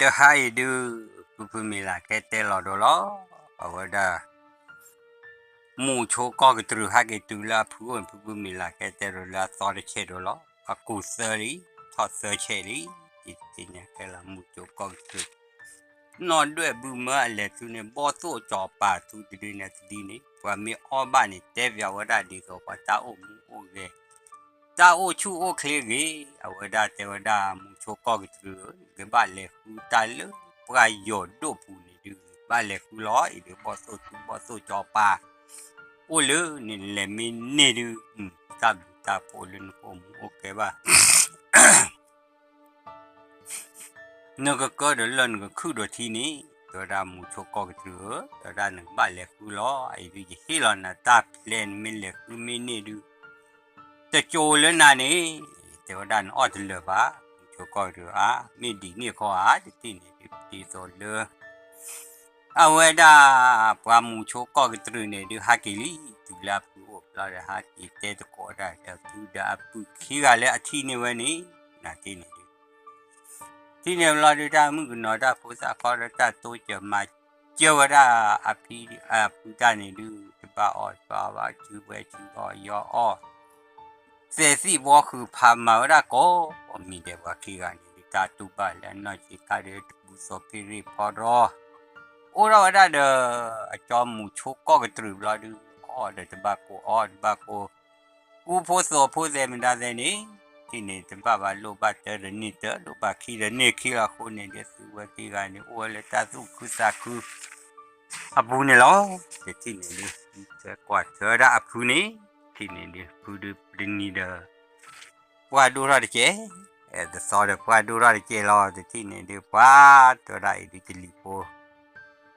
တဟါအံၤဒုး ဖုဖုမံၤလၢ်ကဲတဲလီၤဒိလီၤ. အဝဲဒၣ် မူးဆိကီၢ်ကတြူၢ်ဟဲက့ၤတုၤလၢအဖုအိၣ်န့ၣ် ဖုဖုမံၤလၢ်ကဲတဲဒိလၢအသီတဆဲးဒိလီၤ. အကူၢ်သၢလံ, ထီၣ်သၢဆဲးလံ, ယသ့ၣ်ညါခဲလၢာ် မူးဆိကီၢ်ကတြူၢ် နီၢ်ဒွဲၣ်ဘုမၢအလဲၤသုန့ၣ် ဘီၣ်သိၣ်ကၠီၤပၤသုတဒုန့ၣ်တဒုန့ၣ် ပှၤမ့ၢ်အီၣ်ဘၣ်န့ၣ် တဲပၠးဝဲဒၣ်ဒ်သိးပှၤတၢ်အိၣ်မူအိၣ်ဂဲၤ တၢ်အိၣ်ဆူၣ်အိၣ်ချ့ဂ့ၤ, အဝဲဒၣ်တဲဝဲဒၣ်မူးဆိကီၢ်ကတြူၢ်ဧၢ, နကဘၣ်လဲၤဃုတၢ်လၢပှၢ်ယိာ်ဒိၣ်ပူၤန့ၣ်ဒုး ဘၣ်လဲၤဃုလီၤအံၤဒုး ဘီၣ်သိၣ်ထူဘီၣ်သိၣ်ကၠီၤပၤ အိၣ်လၢနလဲၤမ့ၢ်န့ၢ်ဒုး တၢ်ဘျုးတၢ်ဖှိၣ်လၢနကအိၣ်မူအိၣ်ဂဲၤဘၣ် နကကၢဒီးလၢၢ် နကခုၣ်ဒီးထံန့ၣ် တဲဝဲဒၣ်မူးဆိကီၢ်ကတြူၢ်ဧၢ, တဲဝဲဒၣ်နကဘၣ်လဲၤဃုလီၤအံၤဒုး ယဟ့ၣ်လီၤနၤတၢ်ဖျဲး နမ့ၢ်လဲၤဃုမ့ၢ်န့ၢ်ဒုး တကၠိလၢနၤန့ၣ် တဲဝဲဒၣ်နအီၣ်တလၢာ်ဘၣ်. မူးဆိကီၢ်ကတြူၢ်ဧါ, မ့ၢ်ဒ်န့ၣ်အခီဧါ, တထံၣ်န့ၣ်ဒုး ဒ်သိးလၢ အဝဲဒၣ် ပှၤမူးဆိကီၢ်ကတြူၢ်န့ၣ်ဒုး ဟးက့ၤလံ, တုၤလၢအဖုအိၣ်ဘျီဒီး ဟးက့ၤတဲသကိးတၢ် ဒီးဖုဒီးအပုၢ်ခံဂၤလၢအထံၣ်န့ၢ်ဝဲန့ၣ် နၤတထံၣ်န့ၣ်ဒုး ထံၣ်န့ၢ်ဘျီဒုး တၢ်မုၣ်ကနီၤတၢ်ဖိသၣ်ခီဒီး တၢ်တိစၢၤမၤစၢၤဝဲဒၣ် အဖုတၢ်န့ၣ်ဒုး တဘၣ်အီၣ်တဘၣ်အီဘၣ် စုဝဲစုအီၣ်ယီအီၣ် သဲးသံၣ်ဘီဃုာ်ဖးမၤဝဲဒၣ်ကိးမံၤဒဲး ပှၤခံဂၤန့ၣ်ဒုး တၢ်တူၢ်ဘၣ်လၢအနီၢ်ဆံးခါဒီး တပူၤသိးဖံရံၣ်ဖီရီ အိၣ်ထီၣ်ဝဲဒၣ်ဒီး အကၠီမူးဆိကီၢ်ကတြူၢ်ဘျီဒုး အီၣ်ဒီးတဘၣ်ကိး အီၣ်တဘၣ်ကိး ကူဖိသိးဖိသဲးမတၤသဲးန့ၣ် ထံၣ်န့ၣ် တဘၣ်ဘၣ်လိၣ်ဘၣ်တၢ်ဒီးန့ၢ်တၢ် လိၣ်ဘၣ်ခံဒီးန့ၢ်ခံလီၤအဃိန့ၣ်ဒုး သုဝဲခံဂၤန့ၣ် အိၣ်ဝဲလၢတၢ်သူၣ်ခုသးခု အပူၤန့ၣ်လီၤ. တထံၣ်န့ၣ်ဒုး ကွၢ်ထွဲဝဲဒၣ်အဖုန့ၣ် ထံၣ်န့ၣ်ဒုး ဖုဒုးတနံၤဒီး ပှၢ်ဒိၣ်ထီၣ်တကဲး, တသီဒီးပှၢ်ဒိၣ်ထီၣ်တကဲးလီၤ. တထံၣ်န့ၣ်ဒုး ပှၢ်တဲဝဲဒၣ်အံၤဒုး ကလံၤ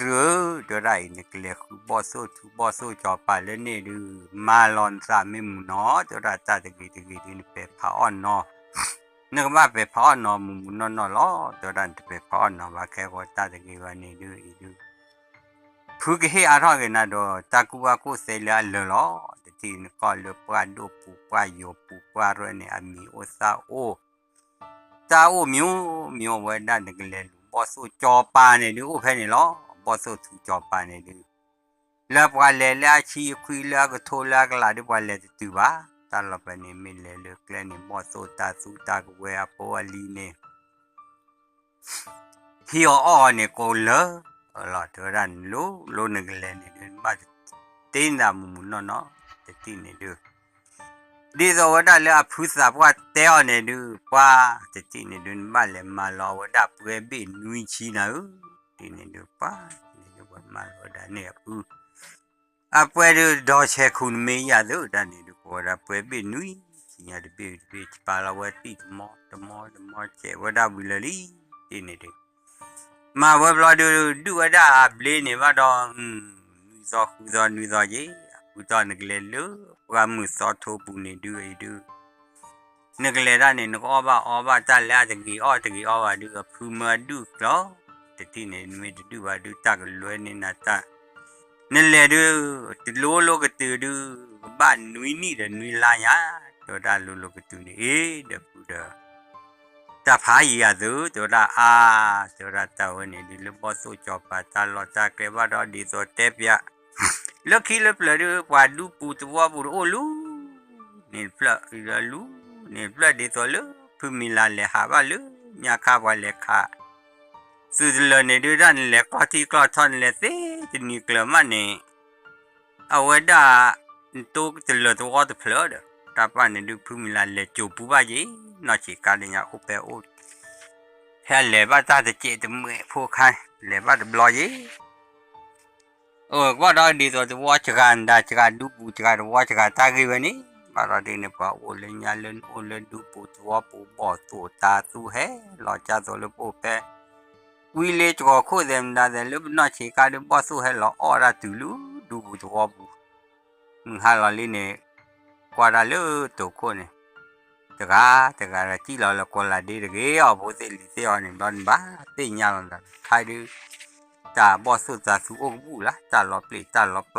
ဖိ ကီၢ်ကတြူၢ်ဧၢ, တဲဝဲဒၣ်အံၤ နကလဲၤဃုဘီၣ်သိၣ်ထူဘီၣ်သိၣ်ကၠီၤပၤလၢန့ၣ်ဒုး မၤလီၤနသးမ့ၢ်မုာ်နီၤ, တဲဝဲဒၣ်တၢ်တဂ့ၤတဂ့ၤဒုး နပဲာ်ဖးအီၣ်နီၤ, နကဘၣ်ပဲာ်ဖးအီၣ်နီၤ မုာ်မုာ်နီၢ်နီၢ်လီၤ. တဲဝဲဒၣ်နတပဲာ်ဖးအီၣ်နီၤဘၣ် ခဲဃီတၢ်တဂ့ၤဘၣ်န့ၣ်ဒုး အံၤဒုး ဖုကဟ့ၣ်အါထီၣ်က့ၤနၤဒီး တၢ်ကူၣ်ဘၣ်ကူၣ်သ့လၢအလၢာ်လီၤ. တထံၣ်နကီၢ်လၢပှၢ်ဒိၣ်ပူၤ ပှၢ်ယိာ်ပူၤ ပှၢ်ရဲၣ်န့ၣ် အမံၤအိၣ်သၣ်အိၣ် တၢ်အိၣ်မံၤအိၣ်မံၤအိၣ်ဝဲဒၣ် နကလဲၤလူၤဘီၣ်သိၣ်ကၠီၤပၤန့ၣ်ဒုး အိၣ်ဖဲန့ၣ်လီၤ. ဘီၣ်သိၣ်ထူကၠီၤပၤန့ၣ်ဒုး လၢပှၤလဲၤလၢအဆံအခွံလၢအကထိလၢအကလးဒုး ပှၤလဲၤတတုၤဘၣ်. တၢ်လီၤပှၤန့ၣ် မ့ၢ်လဲၤလၢကျဲန့ၣ် ဘီၣ်သိၣ်တၢ်သူတၢ်ကဝဲၤအဖိအလံၤန့ၣ် ဟံးအီၤအီၣ်အီၤန့ၣ်ကိးလၢာ်လီၤ. တဲဝဲဒၣ်နလိၤလိၤ နကလဲၤန့ၣ်ဒုး နဘၣ်တ့နသးမုာ်မုာ်နီၢ်နီၢ် တထံၣ်န့ၣ်ဒုး ဒ်သိးဝဲဒၣ်လၢအဖုသးပှၢ်တဲအီၤန့ၣ်ဒုး ပှၢ်တထံၣ်န့ၣ်ဒုး နဘၣ်လဲၤမၤလီၤအဝဲဒၣ်ပှဲၤဘ့ၣ်နွံဆံနၤဧၢ, တထံၣ်န့ၣ်ဒုး ပှၢ်န့ၣ်ဒုး ပှၤမၤလီၤဝဲဒၣ်န့ၣ်အဖု အပှဲၤဒုးဒီးဆဲးခူၣ်နမ့ၢ်ယၤသ့ၣ်တၢ်န့ၣ်ဒုး ကိးဝဲဒၣ်ပှဲၤဘ့ၣ်နွံဆံညါတဘ့ၣ်တဘ့ၣ် ပာ်လီၤဝဲသံၣ်တမီတမီတမီ စဲးဝဲဒၣ်ဝံၤလၢာ်လံ, တထံၣ်န့ၣ်ဒုး မၤဝဲဘျီဒုး ဒုးဝဲဒၣ်အဘျ့န့ၣ်ဘၣ်ဒီး နွံသီဃုသီနွံသီက့ၤ အဖုတီၢ်နကလဲၤလၢပှၢ်မုၢ်သီထိပူၤန့ၣ်ဒုးအံၤဒုး နကလဲၤတၢ်န့ၣ် နကအီၣ်ဘၣ်အီဘၣ်တၢ်လၢအတဂ့ၤအီၣ်တဂ့ၤအီဘၣ်ဒုး အဖုမၢအဒုးကျီၤ, တထံၣ်န့ၣ် နမ့ၢ်တဒုးဘၣ်ဒုး တၢ်ကလွဲန့ၢ်နၤတၢ် နလဲၤဒုး တလိၤလိၤကတုၤဒုး ကဘၣ်နွံနံၣ်ဒီးနွံလါညါ, တဲဝဲဒၣ်လိၤလိၤကတုၤန့ၣ် အ့ ဒီးဖုဒီး တၢ်ဖးယံၤယၤသု တဲဝဲဒၣ်အါ, တဲဝဲဒၣ်တၢ်ဝဲန့ၣ်ဒုး လၢဘီၣ်သိၣ်ကၠီၤပၤတၢ်လီၢ်တၢ်ကျဲဘၣ်ဒီး ဒ်သိးတဲပၠး လၢခံလၢပျၢၤဒုး ပှၤဒူပူၤသဝီပူၤတအိၣ်လူၤ န့ၣ်တဖျၢၣ် လူၤန့ၣ်တဖျၢၣ် ဒ်သိးလၢဖုမံၤလၢ်လဲၤဟးဘၣ်လၢ ညါခါပှၤလဲၤခး သုးတလၢာ်န့ၣ်ဒုး တၢ်နလဲၤကျီၢ်ထံကျီၢ်ထီၣ် နလဲၤသ့တနံၤကျၢၤမးန့ၣ် အဝဲဒၣ် နတိတလၢာ်သဝီတဖျၢၣ်ဒီး တၢ်ပၢ်န့ၣ်ဒုး ဖုမံၤလၢ်လဲၤစိာ်ပူၤဘၣ်က့ၤ နီၢ်ဆံးခါလၢညါအိၣ်ဖဲအိၣ် ဖဲအလဲၤဘၣ်တၢ်တစဲးတမှဲးဖိခါ လဲၤဘၣ်တဘျီက့ၤ အိၣ်ကွၢ်ဒီးဒ်သိးသဝီစှၤ နဒၣ်စှၤဒူပူၤစှၤ သဝီစှၤတၢ်ဂ့ၢ်ဝဲန့ၣ် ဘၣ်ဒီးဒ်န့ၣ် ပှၤအိၣ်လၢညါလၢနအိၣ်လၢဒူပူၤသဝီပူၤ ဘီၣ်သိၣ်တၤသူဟဲ လီၤကၢ်သိးလၢပအိၣ်ဖဲ ဝံၤလ့စှီၤခိၣ်သဲးမတၤသဲး လၢပနီၢ်ဆံးခါဒုး ဘီၣ်သိၣ်ဟဲလီၤအီၣ်ဒၣ်တုၤလၢဒူပူၤသဝီပူၤ မုၢ်ဟါလီၤလံန့ၣ် ကွၢ်တၢ်လၢတိာ်ခိၣ်န့ၣ် တဂၤတဂၤဒီး စံၣ်လီၤလၢကိးလးဒ့တဂ့ၤ အီၣ်ဖိသ့ၣ်လံၤသ့ၣ်အီၤန့ၣ် ဘျီနဘၣ်သ့ၣ်ညါလီၤနသး ခါဒုး တၢ်ဘီၣ်သိၣ်တၤသူအိၣ်ကဘူၣ်လၢ တၢ်လီၤပျံၤတၢ်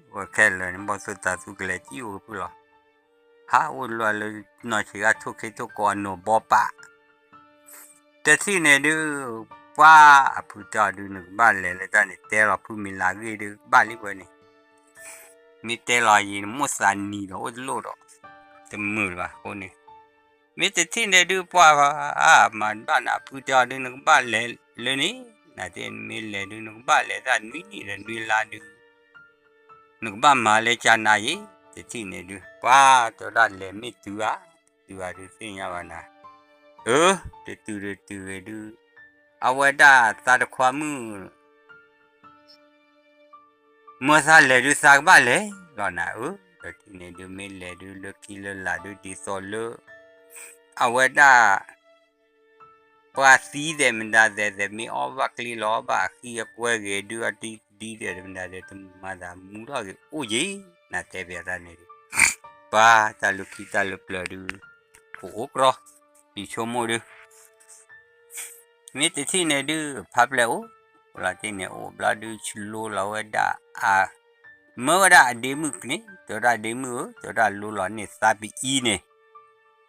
လီၤပျီလၢ ဝဲခဲလၢာ်န့ၣ် ဘီၣ်သိၣ်တၤသူကလဲၤစံၣ်အိၣ်ကဖုလီၤ ဟးအိၣ်လၢလၢနီၢ်ဆံးခါထိၣ်ခ့ထိၣ်ကိးအနိၣ်ဘီပာ် တထံၣ်န့ၣ်ဒုး ပှၤအဖုတဲအီၤဒုး နကဘၣ်လဲၤလၢတၢ်န့ၣ် တဲလီၤဖုမ့ၢ်လၢအဂ့ၢ်ဒုး ကဘၣ်လံဝဲန့ၣ်, မ့ၢ်တဲလီၤယံၤ နမိၢ်သးနံၤဒီးအိၣ်တလိၣ်ဒီး တမုာ်လၢၤဘၣ်အဃိန့ၣ်, မ့ၢ်တထံၣ်န့ၣ်ဒုး ပှၤမၤဘၣ်နၤ အဖုတဲအီၤဒုး နကဘၣ်လဲၤလၢန့ၣ်, နမ့ၢ်လဲၤဒုး နကဘၣ်လဲၤတၢ်နွံနံၣ်ဒီးနွံလါဒုး နကဘၣ်မၤလၢကၢ်နၤယံၤ, တထံၣ်န့ၣ်ဒုး ပှၤတဲဝဲဒၣ်လဲၤမ့ၢ်တုၤဧါ, တတုၤဧါဒုးသ့ၣ်ညါဘၣ်နၤ, အၢ တတုၤဒီးတုၤဂ့ၤဒုး အဝဲဒၣ်သးတခွါမုၣ် မၢသးလဲၤဒုးသးကဘၣ်လဲၤလီၤနၤဧၢ, ဒီးထံၣ်န့ၣ်ဒုး မ့ၢ်လဲၤဒုးလၢခံလၢလာ်ဒုး ဒ်သိးလၢ အဝဲဒၣ် ပှၤသံသဲးမတၤသဲးသဲး မ့ၢ်အီၣ်ဘၣ်ကျ့လီၤဘၣ်အဃံအကွဲဂ့ၤဒုး အတံၤဒ်ဒီးမတၤဒီး တမုာ်မၤသးမူထီၣ်ဂ့ၤအိၣ်ယံၤ, နတဲပၠးတၢ်န့ၣ်ဒုး ပှၤတၢ်လၢခံတၢ်လၢပျၢၤဒုး ကအိၣ်ကြီ ယဆိကမိၣ်ဒုး မ့ၢ်တထံၣ်န့ၣ်ဒုး ဖးပျဲၢ်အိၣ်လီၤတ့ၢ်န့ၣ် အိၣ်ဘျီဒုး ဆလိလီၤဝဲဒၣ်အ မၢဝဲဒၣ်အဒ့မုၣ်ကန့ၣ် တဲဝဲဒၣ်ဒ့မုၣ်ဧၢ တဲဝဲဒၣ်လိလီၤန့ၢ်သးပအံၤန့ၣ်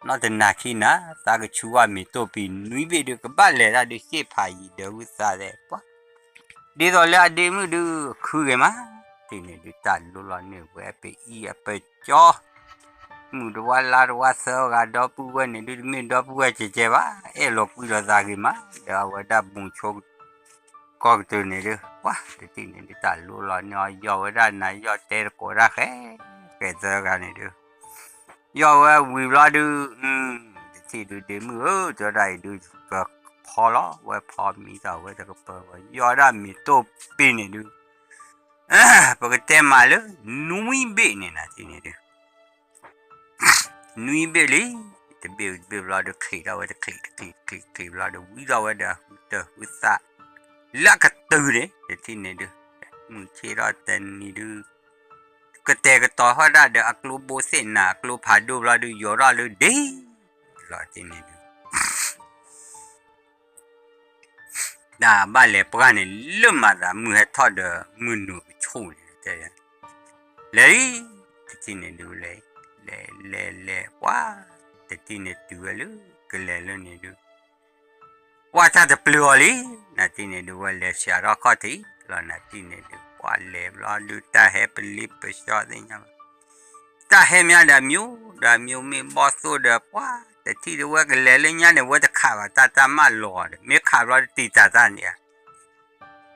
နီၢ်တနၤခံနၤ သးကဆူဝဲမ့ၤတိၢ်ပံၤနွံဘ့ၣ်ဒုး ကဘၣ်လဲၤတၢ်ဒုး စ့ၢ်ဖးယံၤဒၢးဝံသးသဲးပှၤ ဒ်သိးလၢအဒ့မုၣ်ဒုး ခုဂ့ၤမး တ့ၢ်န့ၣ်ဒုး တၢ်လိလီၤန့ၢ်ဝဲပအံၤအပကၠီ မုၣ်တဝါလါတဝါသၢဂၤဒီပုၢ်ဝဲၢ်န့ၣ်ဒုး တမ့ၢ်ဒီပုၢ်ဝဲၢ်ကဲကဲဘၣ် အဲၣ်လီၤကွံလီၤသးဂ့ၤမး ဒီးအဝဲဒၣ်မူဆိ ကီၢ်ကတၢၢ်န့ၣ်ဒုး ပှၤတထံၣ်န့ၣ်ဒုး တၢ်လိလီၤန့ၢ်အီၤ ယီၢ်ဝဲဒၣ်နၤ ယီၢ်တဲတကိးဒၣ်ဃဲ ဃဲသၢဂၤန့ၣ်ဒုး ယီၢ်ဝဲဝံၤဘျီဒုး တထံၣ်ဒုး ဒ့မုၣ်ဧၢ တဲဝဲဒၣ်အံၤဒုး ကဖီလီၤ ဝဲဖီမံၤတၢ်ဝဲတကပၢၤဝဲ ယီၢ်ဒၣ်မ့ၤတိၢ်ပံၤန့ၣ်ဒုး ပကတဲမးလၢ နွံဘ့ၣ်န့ၣ်နၤတ့ၢ်န့ၣ်ဒုး နွံဘ့ၣ်လံ တဘ့ၣ်တဘ့ၣ်ဘျီဒုး ချံးထီၣ်ဝဲတချံး တချံးတချံးဘျီဒုး ဝံထီၣ်ဝဲဒီး ဟုတဟုသၣ် လၢအကတုၤန့ၣ် တထံၣ်န့ၣ်ဒုး မုၢ်ဆ့ၣ်ထီၣ်တနံၤဒုး ကတဲာ်ကတီၤထီၣ်ဒၣ်ဒီးအကျိဘိသ့ၣ်နၤ အကျိဖးဒိၣ်ဘျီဒုး ယိၤထီၣ်လၢဒ့ လီၤတ့ၢ်န့ၣ်ဒုး တၢ်ဘၣ်လဲၤပှၢ်န့ၣ် လၢမၤသးမုၢ်ဟဲထီၣ်ဒီး မုၢ်နုာ်ကဆူၣ်န့ၣ် တဲ လဲၤလံ တထံၣ်န့ၣ်ဒုး လဲၤ လဲၤ လဲၤ လဲၤ ပှၤ တထံၣ်န့ၣ်တုၤဝဲလၢ ကလဲၤလၢန့ၣ်ဒုး ပှၤတၢ်တပျုာ်အီၤလံ နၤတ့ၢ်န့ၣ်ဒုး ဝဲလဲၤစှၤထီၣ်ခီၣ်ထံးလီၤ နၤတ့ၢ်န့ၣ်ဒုး ပှၤလဲၤဘျီဒုး တၢ်ဟဲပလ့ပစီသ့ၣ်ညါဘၣ် တၢ်ဟဲမးဒီးမံၤ ဒီးမံၤမ့ၢ်ဘီၣ်သိၣ်ဒီး ပှၤ တထံၣ်ဒုး ဝဲကလဲၤလၢညါန့ၣ် ဝဲတခးဘၣ် တၢ်တၢ်မၢလီၤဒီး မ့ၢ်ခးဘျီဒုးတံာ်တာ်တၢ်န့ၣ်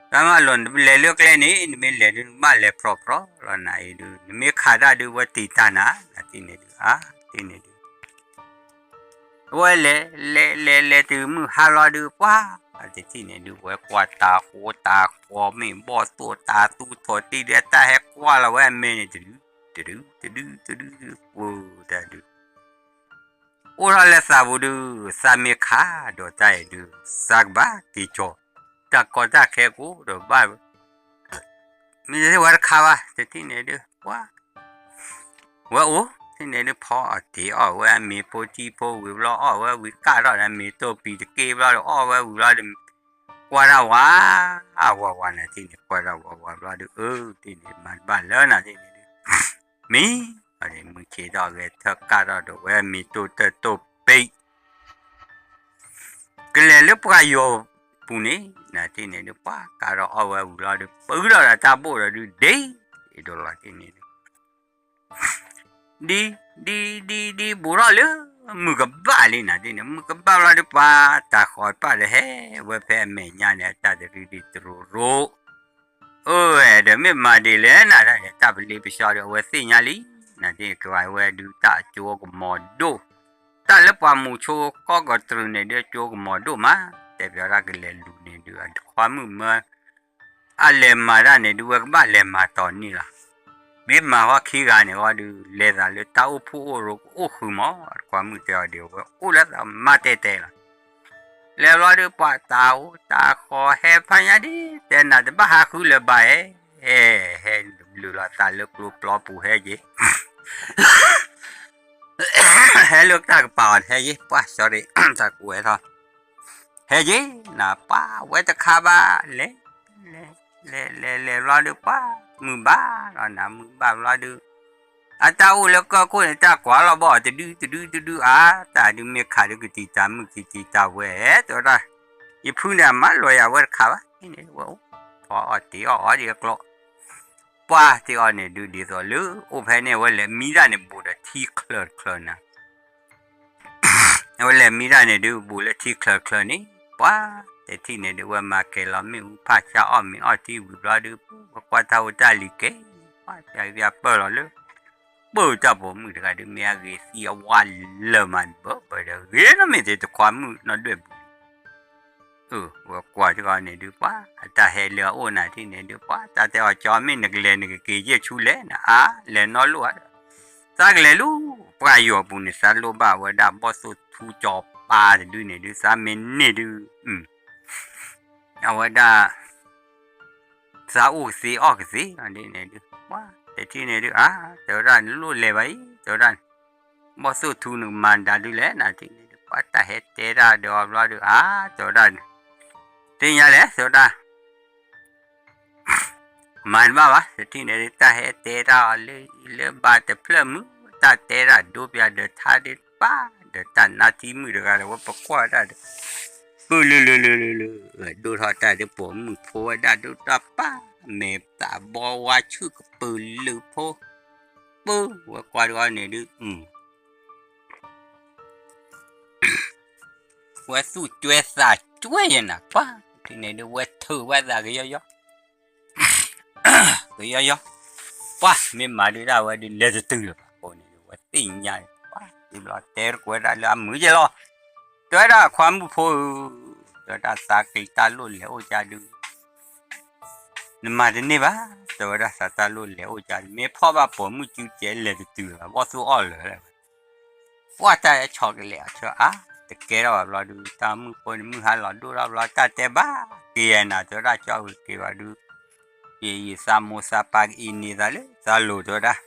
ဧါ တၢ်မၢလီၤ နလဲၤလၢကျဲန့ၣ် နမ့ၢ်လဲၤဒုး နဘၣ်လဲၤဖြီဖြီလီၤနၤအံၤဒုး နမ့ၢ်ခးတၢ်ဒုး ဝဲတံာ်တာ်နၤ နၤတ့ၢ်န့ၣ်ဒုး အါ တ့ၢ်န့ၣ်ဒုး ဝဲလဲၤ လဲၤ လဲၤ လဲၤတုၤမုၢ်ဟါလီၤဒုး ပှၤ တထံၣ်န့ၣ်ဒုး ဝဲကွၢ်တၢ်ဃိတၢ်ဃီမ့ၢ်ဘီၣ်သိၣ်တၢ်သူထီၣ်တံၢ်ဒုး တၢ်ဟဲကွၢ်လီၤဝဲအမဲာ်န့ၣ် တဒု တဒု တဒု တဒု ပှၤတၢ်ဒုး အိၣ်ထီၣ်လၢသးပူၤဒုး သးမ့ၢ်ခးဒီးတၢ်အံၤဒုး သးကဘၣ်က့ၤကီၤ တၢ်ကီတၢ်ခဲကိးဒီးဘၣ် မ့ၢ်တဝဲတခါဘၣ် တထံၣ်န့ၣ်ဒုး ပှၤ ဝဲအိၣ် တထံၣ်န့ၣ်ဒုး ဖီအီၣ်တ့ၢ်အီၣ်ဝဲအမ့ၤဖိထံဖိဝံၤဘျီ အီၣ်ဝဲဝံၤကၢ်ထီၣ်ဒီး မ့ၤတိၢ်ပံၤတက့ၢ်ဘျီဒီး အီၣ်ဝဲဝံၤဘျီဒီး ကွၢ်တၢ်ဝး အဝးဝးနၤတထံၣ်န့ၣ် ကွၢ်တၢ်ဝးဝးဘျီဒုး အၢ တထံၣ်န့ၣ် မၤတဘၣ်လၢနၤတထံၣ်န့ၣ်ဒုး မ့ၢ် မုၢ်ဆ့ၣ်ထီၣ်ဂဲၤထၢၣ်ကၢ်ထီၣ်ဒီး ဝဲမ့ၤတိၢ်တၢ်တိၢ်ပံၤ ကလဲၤလၢပှၤယီၤပူၤန့ၣ် နၤတထံၣ်န့ၣ်ဒုး ပှၤကၢ်ထီၣ်အီၣ်ဝဲဝံၤဘျီဒုး ပၢထီၣ်ဒီးတၢ်ဘိၣ်ဒီးဒုး ဒ့ ဒိးလီၤတ့ၢ်န့ၣ်ဒုး ဒ် ဒ် ဒ် ဒ် ဘူးထီၣ်လၢ မုၢ်ကဘၣ်လံနၤတထံၣ်န့ၣ် မုၢ်ကဘၣ်ဘျီဒုး ပှၤတၢ်ဃီၤတဖၣ်ဒီးဟဲ ဝဲဖဲအမဲာ်ညါန့ၣ် အတၢ်တရံးဒံးတရူးရူး အၢ ဒီးမ့ၢ်မၤဒ်လဲၣ်နၤ တၢ်ပလ့ပစီဒီး အဝဲသ့ၣ်ညါလံ နၤတထံၣ်ကဝဲဒုး တၢ်အကၠိကမီၤဒိၣ် တၢ်လၢပှၤမူဆိကီၢ်ကတြူးန့ၣ်ဒုး အကၠိကမီၤဒိၣ်မး တဲပၠးဒၣ်ကလဲၤလူၤန့ၣ်ဒုး အခွါမုၣ်မၢ အလဲၤမၤတၢ်န့ၣ်ဒုး ဝဲကဘၣ်လဲၤမၤတီၤန့ၣ်လီၤ. မ့ၢ်မၤဃီခံဂၤန့ၣ်ဃီဒုး လဲၤသးလၢတၢ်အိၣ်ဖှိၣ်အိၣ်ရိၤကအိၣ်ဃုာ်မး အခွါမုၣ်တဲအီၤဒုး အဝဲအိၣ်လၢသးမၤတဲတဲလီၤ. လဲၤဘျီဒုး ပှၤတၢ်အိၣ်တၢ်ဃီဟဲဖးညါဒ် တဲနၤတဘၣ်ဟးဃုလၢၤဘၣ်ဧဲ, ဟဲ ဟဲလုာ်လီၤသးလၢကျိပျီပူၤဟဲက့ၤ ဟဲလၢတၢ်ကပၤအီၤဟဲက့ၤ ပှၤ sorry တၢ်ကဝဲၤထီၣ် ဟဲက့ၤ နပှၤဝဲတခါဘၣ် လဲၤ လဲၤ လဲၤ လဲၤ လဲၤဘျီဒုး ပှၤ မုၢ်ဘၣ်လီၤနၤ မုၢ်ဘၣ်ဘျီဒုး အတၢ်အိၣ်လၢကၢၢ်ခိၣ်န့ၣ် တၢ်ကွၢ်လီၤဘီၣ်တဒုတဒုတဒုအါ, တၢ်ဒုးမ့ၢ်ခးဒုးကတံာ်တၢ်မုၢ်ကံတံာ်တၢ်ဝဲ, တဲဝဲဒၣ်, ယဖုန့ၣ် အမၤလီၤယၤဝဲတခါဘၣ်, န့ၣ်ဝဲအိၣ်ဖီအီၣ်တ့ၤအီၣ်အီၤဒ်အကျိၤ, ပှၢ်တ့ၤအီၤန့ၣ်ဒုးဒ်သိးလၢ အိၣ်ဖဲန့ၣ် အဝဲလဲၤမံတၢ်န့ၣ် ဘူးဒီးထံချၢးတချၢးနၤ အဝဲလဲၤမံတၢ်န့ၣ်ဒုး ဘူးလၢထံချၢးချၢးန့ၣ်, ပှၢ်တထံၣ်န့ၣ်ဒုး ဝဲမၤကဲၤလီၤမ့ၣ်အူဖးဆါအီၣ်မ့ၤအီထံဝံၤဘျီဒုး ဝဲကွၢ်တၢ်ဟူးတၢ်လံၤကဲၤ, ပှၢ်ပျၢ်ပျၢ်ပၢၢ်လီၤလၢ ပၢၢ်တၢ်ပိာ်မုၣ်တဂၤဒုး မ့ၢ်အဂ့ၤသံအဝါလၢာ်မးန့ၣ် ဘၢဘၢဒီး ဂ့ၤနီၢ်မ့ၢ်သ့ၣ်တခွါမုၣ်နီၢ်ဒွဲၣ်ပူၤ အဝဲကွၢ်တဂၤန့ၣ်ဒုး ပှၢ်အတၢ်ဟဲလၢအအိၣ်နၤထံၣ်န့ၣ်ဒုး ပှၢ်တၢ်တဲအီၤ ကၠီမ့ၢ်နကလဲၤနကက့ၤယဲၢ်ဆူလဲၣ်နၤ အါလဲၤနီၢ်လိၣ်ဧါဒီး သးကလဲၤလူၤ ပှၢ်ယိၤအပူၤန့ၣ် သးလိၣ်ဘၣ်ဝဲဒၣ်ဘီၣ်သိၣ်ထူကၠီပၤတဒုန့ၣ်ဒုး သးမ့ၢ်န့ၢ်ဒုး အဝဲဒၣ် သးအိၣ်ကသ့အီၣ်ကသ့လီၤဒ်န့ၣ်ဒုး ပှၢ်တထံၣ်န့ၣ်ဒုး အါ တဲဝဲဒၣ် နလိၣ်လဲၤဘၣ်အံၤ တဲဝဲဒၣ် ဘီၣ်သိၣ်ထူနကမၤဒၣ်ဒုးလဲၣ်နၤထံၣ်န့ၣ်ဒုး ပှၢ်တၢ်ဟဲတဲတၢ်ဒီးအီၤဘျီဒုး အါ တဲဝဲဒၣ် သ့ၣ်ညါလဲၣ် တဲဝဲဒၣ် မၤတဘၣ်ဘၣ် တထံၣ်န့ၣ်ဒုး တၢ်ဟဲတဲတၢ်အီၤလၢအံၤလၢဘၣ်တဖျၢၣ်မုၢ် တၢ်တဲတၢ်ဒိပျၢ်ဒီးထါဒုးပၢ် ဒီးတၢ်နါထံမုၣ်တဂၤဒီး ဝဲပကွၢ်တၢ်ဒီး ပုၢ်လၢလၢလၢလၢလၢ ဒိၣ်ထီၣ်တၢ်ဒုးပိာ်မုၣ်ဖိဝဲဒၣ်ဒိၣ်တၢ်ပၢ် မဲာ်သးဘီဝါဆူၣ်ကပုာ်လုးဖိ ပုၢ်ဝဲကွၢ်တဂၤန့ၣ်ဒုး ဝဲသူၣ်ကွဲသးကွဲယဲနၤ ပှၢ်တထံၣ်န့ၣ်ဒုး ဝဲထုးဝဲသးကယီယီ ကယီယီ ပှၢ်မ့ၢ်မၤဒုးဒၣ်ဝဲဒုး လဲၤတတုၤလၢၤဘၣ်အဃိန့ၣ်ဒုး ဝဲသ့ၣ်ညါ ပှၢ်တဘျီတဲတကွဲးဒၣ်လၢအမုာ်ယဲလီၤ တဲဝဲဒၣ်ခွါမုၣ်ဖိဧၢ တဲဝဲဒၣ်သးက့ၤတၢ်လိၣ်လဲၤအိၣ်ကၢ်ဒုး နမၤတန့ၢ်ဘၣ် တဲဝဲဒၣ်သးတၢ်လိၣ်လဲၤအိၣ်ကၢ်ဒုး မ့ၢ်ဖီၣ်ဘၣ်ပိာ်မုၣ်စုကဲလဲၤတတုၤလၢၤဘၣ် ဘီၣ်သိၣ်အီၣ်လၢာ်လၢ ပှၢ်တၢ်ဟဲဆီၣ်ကလဲာ်အီၤဆၢအါ တကဲထီၣ်ဘၣ်ဘျီဒုး တၢ်မုၣ်ဖိန့ၣ်မုၢ်ဟါလီၤဒိၣ်ထီၣ်ဘျီ တၢ်တဲဘၣ်က့ၤယဲနၤ တဲဝဲဒၣ်ကၠီဝံၤက့ၤဘၣ်ဒုး ယယသးမိၢ်သးပၢ်ကအံးန့ၢ်သးလၢသးလိၤ တဲဝဲဒၣ် ယံာ်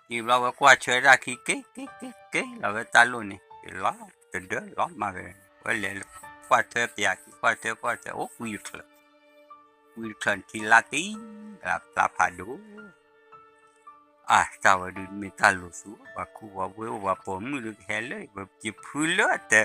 ဘျီဝဲကွၢ်ဆၢတၢ်ခံက့ၤက့ၤက့ၤက့ၤလီၤဝဲတၢ်လိၣ်န့ၣ် က့ၤလီၤတဒၢလီၤမးဝဲ ဝဲလဲၤကွၢ်ထွဲပျးက့ၤ ကွၢ်ထွဲကွၢ်ထွဲအိၣ်ကွံတချၢး ကွံတချၢးထံလါတံၢ် ဖျါဖးဒိၣ် အါ တၢ်ဝဲဒုးမ့ၢ်တၢ်လိၤသူ ပှၤခူပှၤဝ့ၢ်အိၣ်ပှၤပိာ်မုၣ်ဒုးကဟဲလၢ ပကဖုလၢအတဲ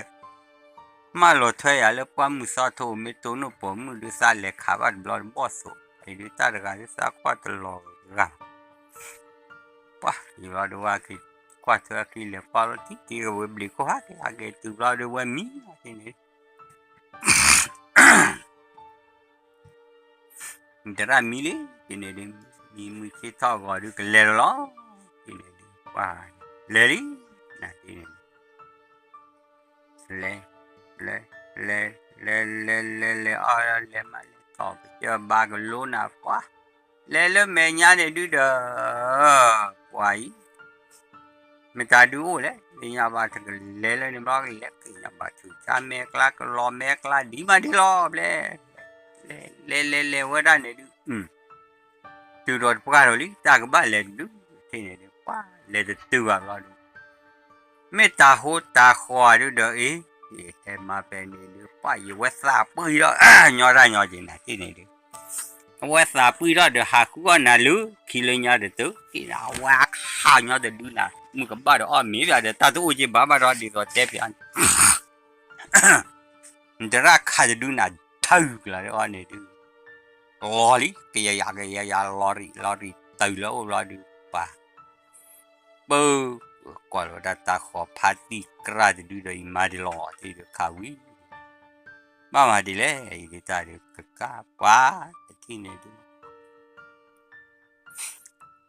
မၢလီၤထွဲယၤလၢပှၢ်မုၢ်သီထိ မ့ၢ်တိၢ်နီၣ်ပိာ်မုၣ်ဒုး သးလဲၤခးဘၣ်တဘျီတဘီၣ်သိး အံၤဒုးတၢ်တဂၤဒုးသးကွၢ်တလီၤဂၤ ပှၢ်ယံာ်ဘျီဒုးဝဲက့ၤ ကွၢ်ထွဲအခံလဲၤကွၢ်လီၤတံၢ်တံၢ်ကဝ့ၤဘျံးခိၣ်ဟးက့ၤ ဟးက့ၤတုၤဘျီဒုးဝဲမံ န့ၣ် နတရၣ်မံလံ တန့ၣ်ဒုး မံမုၢ်ဆ့ၣ်ထီၣ်ဂီၤဒုးကလဲၤလီၤလီၤ တန့ၣ်ဒုး ပှၢ်လဲၤလံ နတန့ၣ် လဲၤ လဲၤ လဲၤ လဲၤ လဲၤ လဲၤ လဲၤ အီၣ် လဲၤမး လဲၤထီၣ် ကစၢၢ်ဘါကလိနၤ ပှၢ် လဲၤလၢမဲာ်ညါန့ၣ်ဒုးဒီး ပှၢ်အံၤ မတၤဒုးအိၣ်လဲၣ် လၢညါဘၣ်တကလဲၤလၢန့ၣ်ဘျီ ကလဲၤက့ၤညါဘၣ်ထုးဆါမဲာ်ကျါ ကလီၤမဲာ်ကျါ ဒ်မးဒ်လီၤ ဘျဲၣ် လဲၤ လဲၤ လဲၤ လဲၤဝဲဒၣ်န့ၣ်ဒုး တုၤဒီးတပှၢ်ဒီးလံ တၢ်ကဘၣ်လဲၤတဒုး တထံၣ်န့ၣ်ဒုး ပှၢ်လဲၤတတုၤဘၣ်ဘျီဒုး မ့ၢ်တၤဟိတၤဃီၤဒုးဒီးအံၤ ဟဲမၤပဲာ်န့ၣ်ဒုး ပှၢ်ယဝဲသးပှံၢ်ထီၣ် ညီတၢ်ညီက့ၤနၤ တထံၣ်န့ၣ်ဒုး အဝဲသးပှံၢ်ထီၣ်ဒီးဟးဃုအီၣ်နၤလၢခံလၢညါတတုၤ တထံၣ်န့ၣ် အဝဲအခးညီတဒုနၤ မုၢ်ကဘၣ်ဒီးအီၣ်မ့ၤပျၢ်ဒီး တၢ်တအိၣ်က့ၤဘၣ်ဘၣ်ဒီးဒ်သိးတဲပျၢ်န့ၣ် နတရၣ်ခးတဒုနၤ ထုးကလၤဒီးအီၤန့ၣ်ဒုး လီၤလံ ကယယၤကယယၤ လီၤရံၣ်လီၤရံၣ်တုၤလၢအိၣ်ဘျီဒုး ပှၢ် ပၢ ကွၢ်လီၤဝဲဒၣ်တၤဃီၤဖါတံၢ်ကြၢ်တဒုဒီးအံၤမၤဒ်လီၤ တထံၣ်ဒုးခးဝံၤ ဘၣ်မၤဒ်လဲၣ် အံၤဒုးတၢ်ဒုးကကါ ပှၢ် တထံၣ်န့ၣ်ဒုး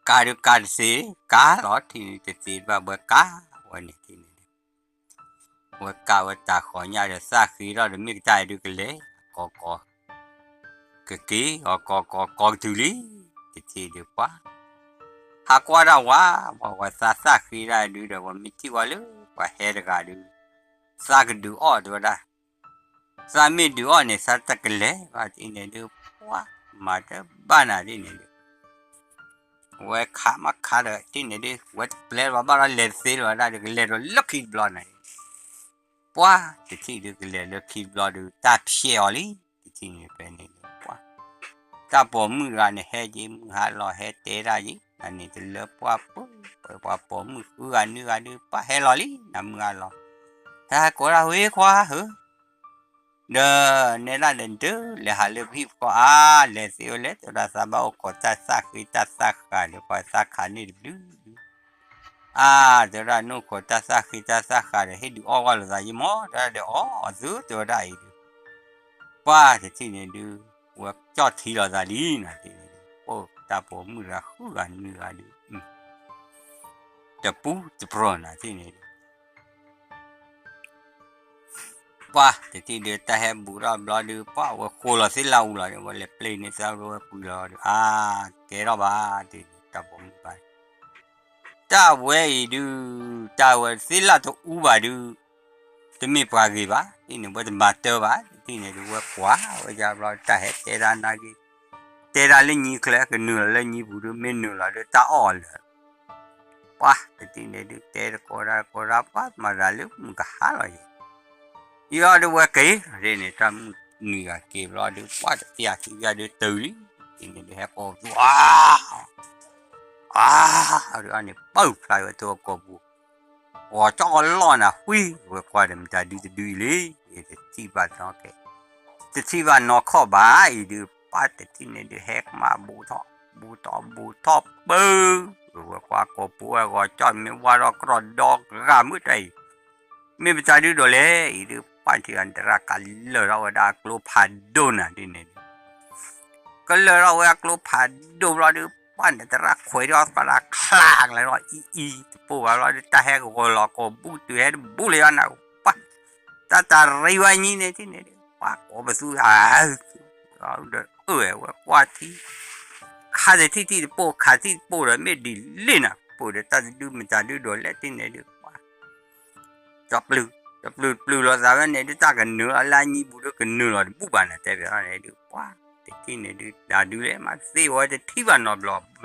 ကါဒုးကါတသ့ ကါလီၤ တထံၣ်န့ၣ်တသ့ဘၣ် ဝဲကါ ဝဲန့ၣ်တထံၣ်န့ၣ်ဒုး ဝဲကါဝဲတၤဃီၤညါဒီးသၣ်ဃ့ထီၣ်ဒီးမ့ၢ်ကတၢၢ်ဒုးကလဲၤ ကီကီ ကက့ၤ အီၤကီကီ ကီကတုၤလံ တထံၣ်ဒုးပှၢ် ဟးကွၢ်ဒၣ်ဝဲ ပှၤဝဲသးသၣ်ဃ့ဒၣ်ဒုးဒီး ပှၤမ့ၢ်ထံၣ်ဝဲလၢ ပှၤဟဲတဂၤဒုး သးကဒုးအီၣ်တဲဝဲဒၣ် သးမ့ၢ်ဒုးအီၣ်န့ၣ် သးတကလဲၤဘၣ် တထံၣ်န့ၣ်ဒုး ပှၢ် မၤတဘၣ်နၤ တထံၣ်န့ၣ်ဒုး ဝဲခးမးခးဒီး တထံၣ်န့ၣ်ဒုး ဝဲတပျဲလၢၤဘၣ်ဒီး လဲၤတသ့လၢၤဘၣ်ဒၣ်ဒီး ကလဲၤဒီးလၢခံတဘျီန့ၣ် ပှၢ် တထံၣ်ဒုးကလဲၤလၢခံတဘျီဒုး တၢ်ဖျဲးအီၤလံ တထံၣ်န့ၣ်ဖဲန့ၣ်ဒုး ပှၢ် တၢ်ပိာ်မုၣ်တဂၤန့ၣ် ဟဲက့ၤမုၢ်ဟါလီၤ ဟဲတဲတၢ်က့ၤ နန့ၣ်တလၢပှၢ်ပၢၢ် ပှၤပိာ်မုၣ်ဃုဂၤနွံဂၤဒုး ပှၢ်ဟဲလီၤလံ နမုၢ်ဂၤလီၤ. တၢ်ဟဲကိးတၢ်ဝဲခွါဧၢ, ဒီးနဲဒၣ်ဒီးဒုး လဲၤဟးလၢပဟံၣ်ပဃီအါ လဲၤသ့ဝဲလဲၣ် တဲဝဲဒၣ် သးဘၣ်အိၣ်ခိးတၢ်သၣ်ဃ့တၢ်သၣ်ဃးဒီး ပှၤသးခးန့ၢ်တဘျုး အါ တဲဝဲဒၣ် နအိၣ်ခိးတၢ်သၣ်ဃ့တၢ်သၣ်ဃးဒီး ဟ့ၣ်ဒုးအီၣ်ဂီၢ်လိာ်သးယံမီၢ် တဲဝဲဒၣ်ဒီး အီၣ်အီၤသု တဲဝဲဒၣ်အံၤဒုး ပှၢ်တထံၣ်န့ၣ်ဒုး ဝဲကၠီၣ်ထံလီၤသးလံနၤသ့ၣ်န့ၣ်ဒုး အိၣ်တၢ်ပိာ်မုၣ်တဂၤဃုဂၤနွံဂၤဒုး တပူၤတပြီၤနၤသ့ၣ်န့ၣ်ဒုး ပှၢ်တထံၣ်ဒုး တၢ်ဟဲဘူးထီၣ်ဘျီဒုး ပှၢ်ဝဲဃိလီၤသ့ၣ်လၣ်အူလီၤဒီး ဝဲလဲၤပျဲန့ၢ်သးဝဲကွံာ်လီၤဒီး အါ ကဲထီၣ်ဘၣ်တ့ၢ် တၢ်ပိာ်မုၣ်ဘၣ် တၢ်ဝဲအံၤဒုး တၢ်ဝဲသ့ၣ်လၣ်တအူဘၣ်ဒုး တမ့ၢ်ပှၤဂ့ၤဘၣ် တထံၣ်န့ၣ် ဝဲတမၤတၢ်ဘၣ် တထံၣ်န့ၣ်ဒုး ဝဲကွၢ်ဝဲယါဘျီ တၢ်ဟဲတဲတၢ်နာ်က့ တဲတၢ်လၢညံချၢ ကနုာ်လီၤလၢညံပူၤဒုး မ့ၢ်နုာ်လီၤဒုး တၢ်အီၣ်အီၤလၢ ပှၢ်တထံၣ်န့ၣ်ဒုး တဲတကိးတၢ်ကိးတၢ် ပှၢ်မၤတၢ်လၢမုၢ်ကဟါလီၤယံၤ ယအီၤဒုးဝဲက့ၤန့ၣ် တၢ်မုၢ်နံၤဂၤက့ၤဘျီဒုး ပှၢ်တပျၢ်ခံဘျီဒုး တုၤလံ တထံၣ်န့ၣ်ဒုး ဟဲကိးပသူ အါ အါ ဒုးအီၤန့ၣ် ပၢၢ်ဖျါဝဲထိၣ်ကိာ်ပူၤ ဂီၤကၠီကလီၢ်နၤ ဃု ဝဲကွၢ်ဒီး မတၤဒုတဒုအံၤလံ တထံၣ်ဘၣ်နီၢ်ခဲ တထံၣ်ဘၣ်နီၢ်ခီၣ်ဘၣ်အံၤဒုး ပှၢ်တထံၣ်န့ၣ်ဒုး ဟဲကမၣ်ဘူးထီၣ် ဘူးထီၣ်ဘူးထီၣ်ပၢၢ် ဝဲကွၢ်ကိာ်ပူၤဝဲဂီၤကၠီ မ့ၢ်ဝါထီၣ်ကြီၢ်ဒီဂၤမုၢ်တၢ်အံၤ မ့ၢ်မတၤဒုဒီးလဲၣ်အံၤဒုး ပှၢ်ထံၣ်အတရၣ် ကလၢာ်ထီၣ်ဝဲဒၣ်အကျိဖးဒိၣ်နၤဒ်န့ၣ်ဒုး ကလၢာ်ထီၣ်ဝဲအကျိဖးဒိၣ်ဘျီဒုး ပှၢ်န့ၣ်တရၣ်ခွဲးထီၣ်သးဒီးချးကလဲၤထီၣ်အံၤအံၤတပိၢ်ဘၣ်ဘျီဒုး တၢ်ဟဲကဂီၤလီၤကိာ်ဘူးတုၤဟဲတဘူးလၢၤအီၤနၤ ပှၢ် တၢ်တရံးဝဲညံန့ၣ်ဒ်န့ၣ်ဒုး ပှၢ်ကိးပသူ အါ ဒီးအၢဝဲကွၢ်ထံ ခးတထံၣ်ထံၣ်တပိၢ် ခးထံၣ်တပိၢ်ဒီး မ့ၢ်ဒ်လဲၣ်နၤ ပိၢ်ဒီးတၢ်တဒုမတၤဒုဒီးလဲၣ်တထံၣ်န့ၣ်ဒုး ပှၢ် တပျုာ် တပျုာ်ပျုာ်လီၤသးဝဲန့ၣ်ဒုး တၢ်ကနုာ်လီၤလၢအညံပူၤဒုး ကနုာ်လီၤတဘူးဘၣ်နၤ တဲဘၣ်န့ၣ်ဒုး ပှၢ် တထံၣ်န့ၣ်ဒုး တၢ်ဒုးလဲၣ်မးသ့ဝဲတထံၣ်ဘၣ်နီတဘျီ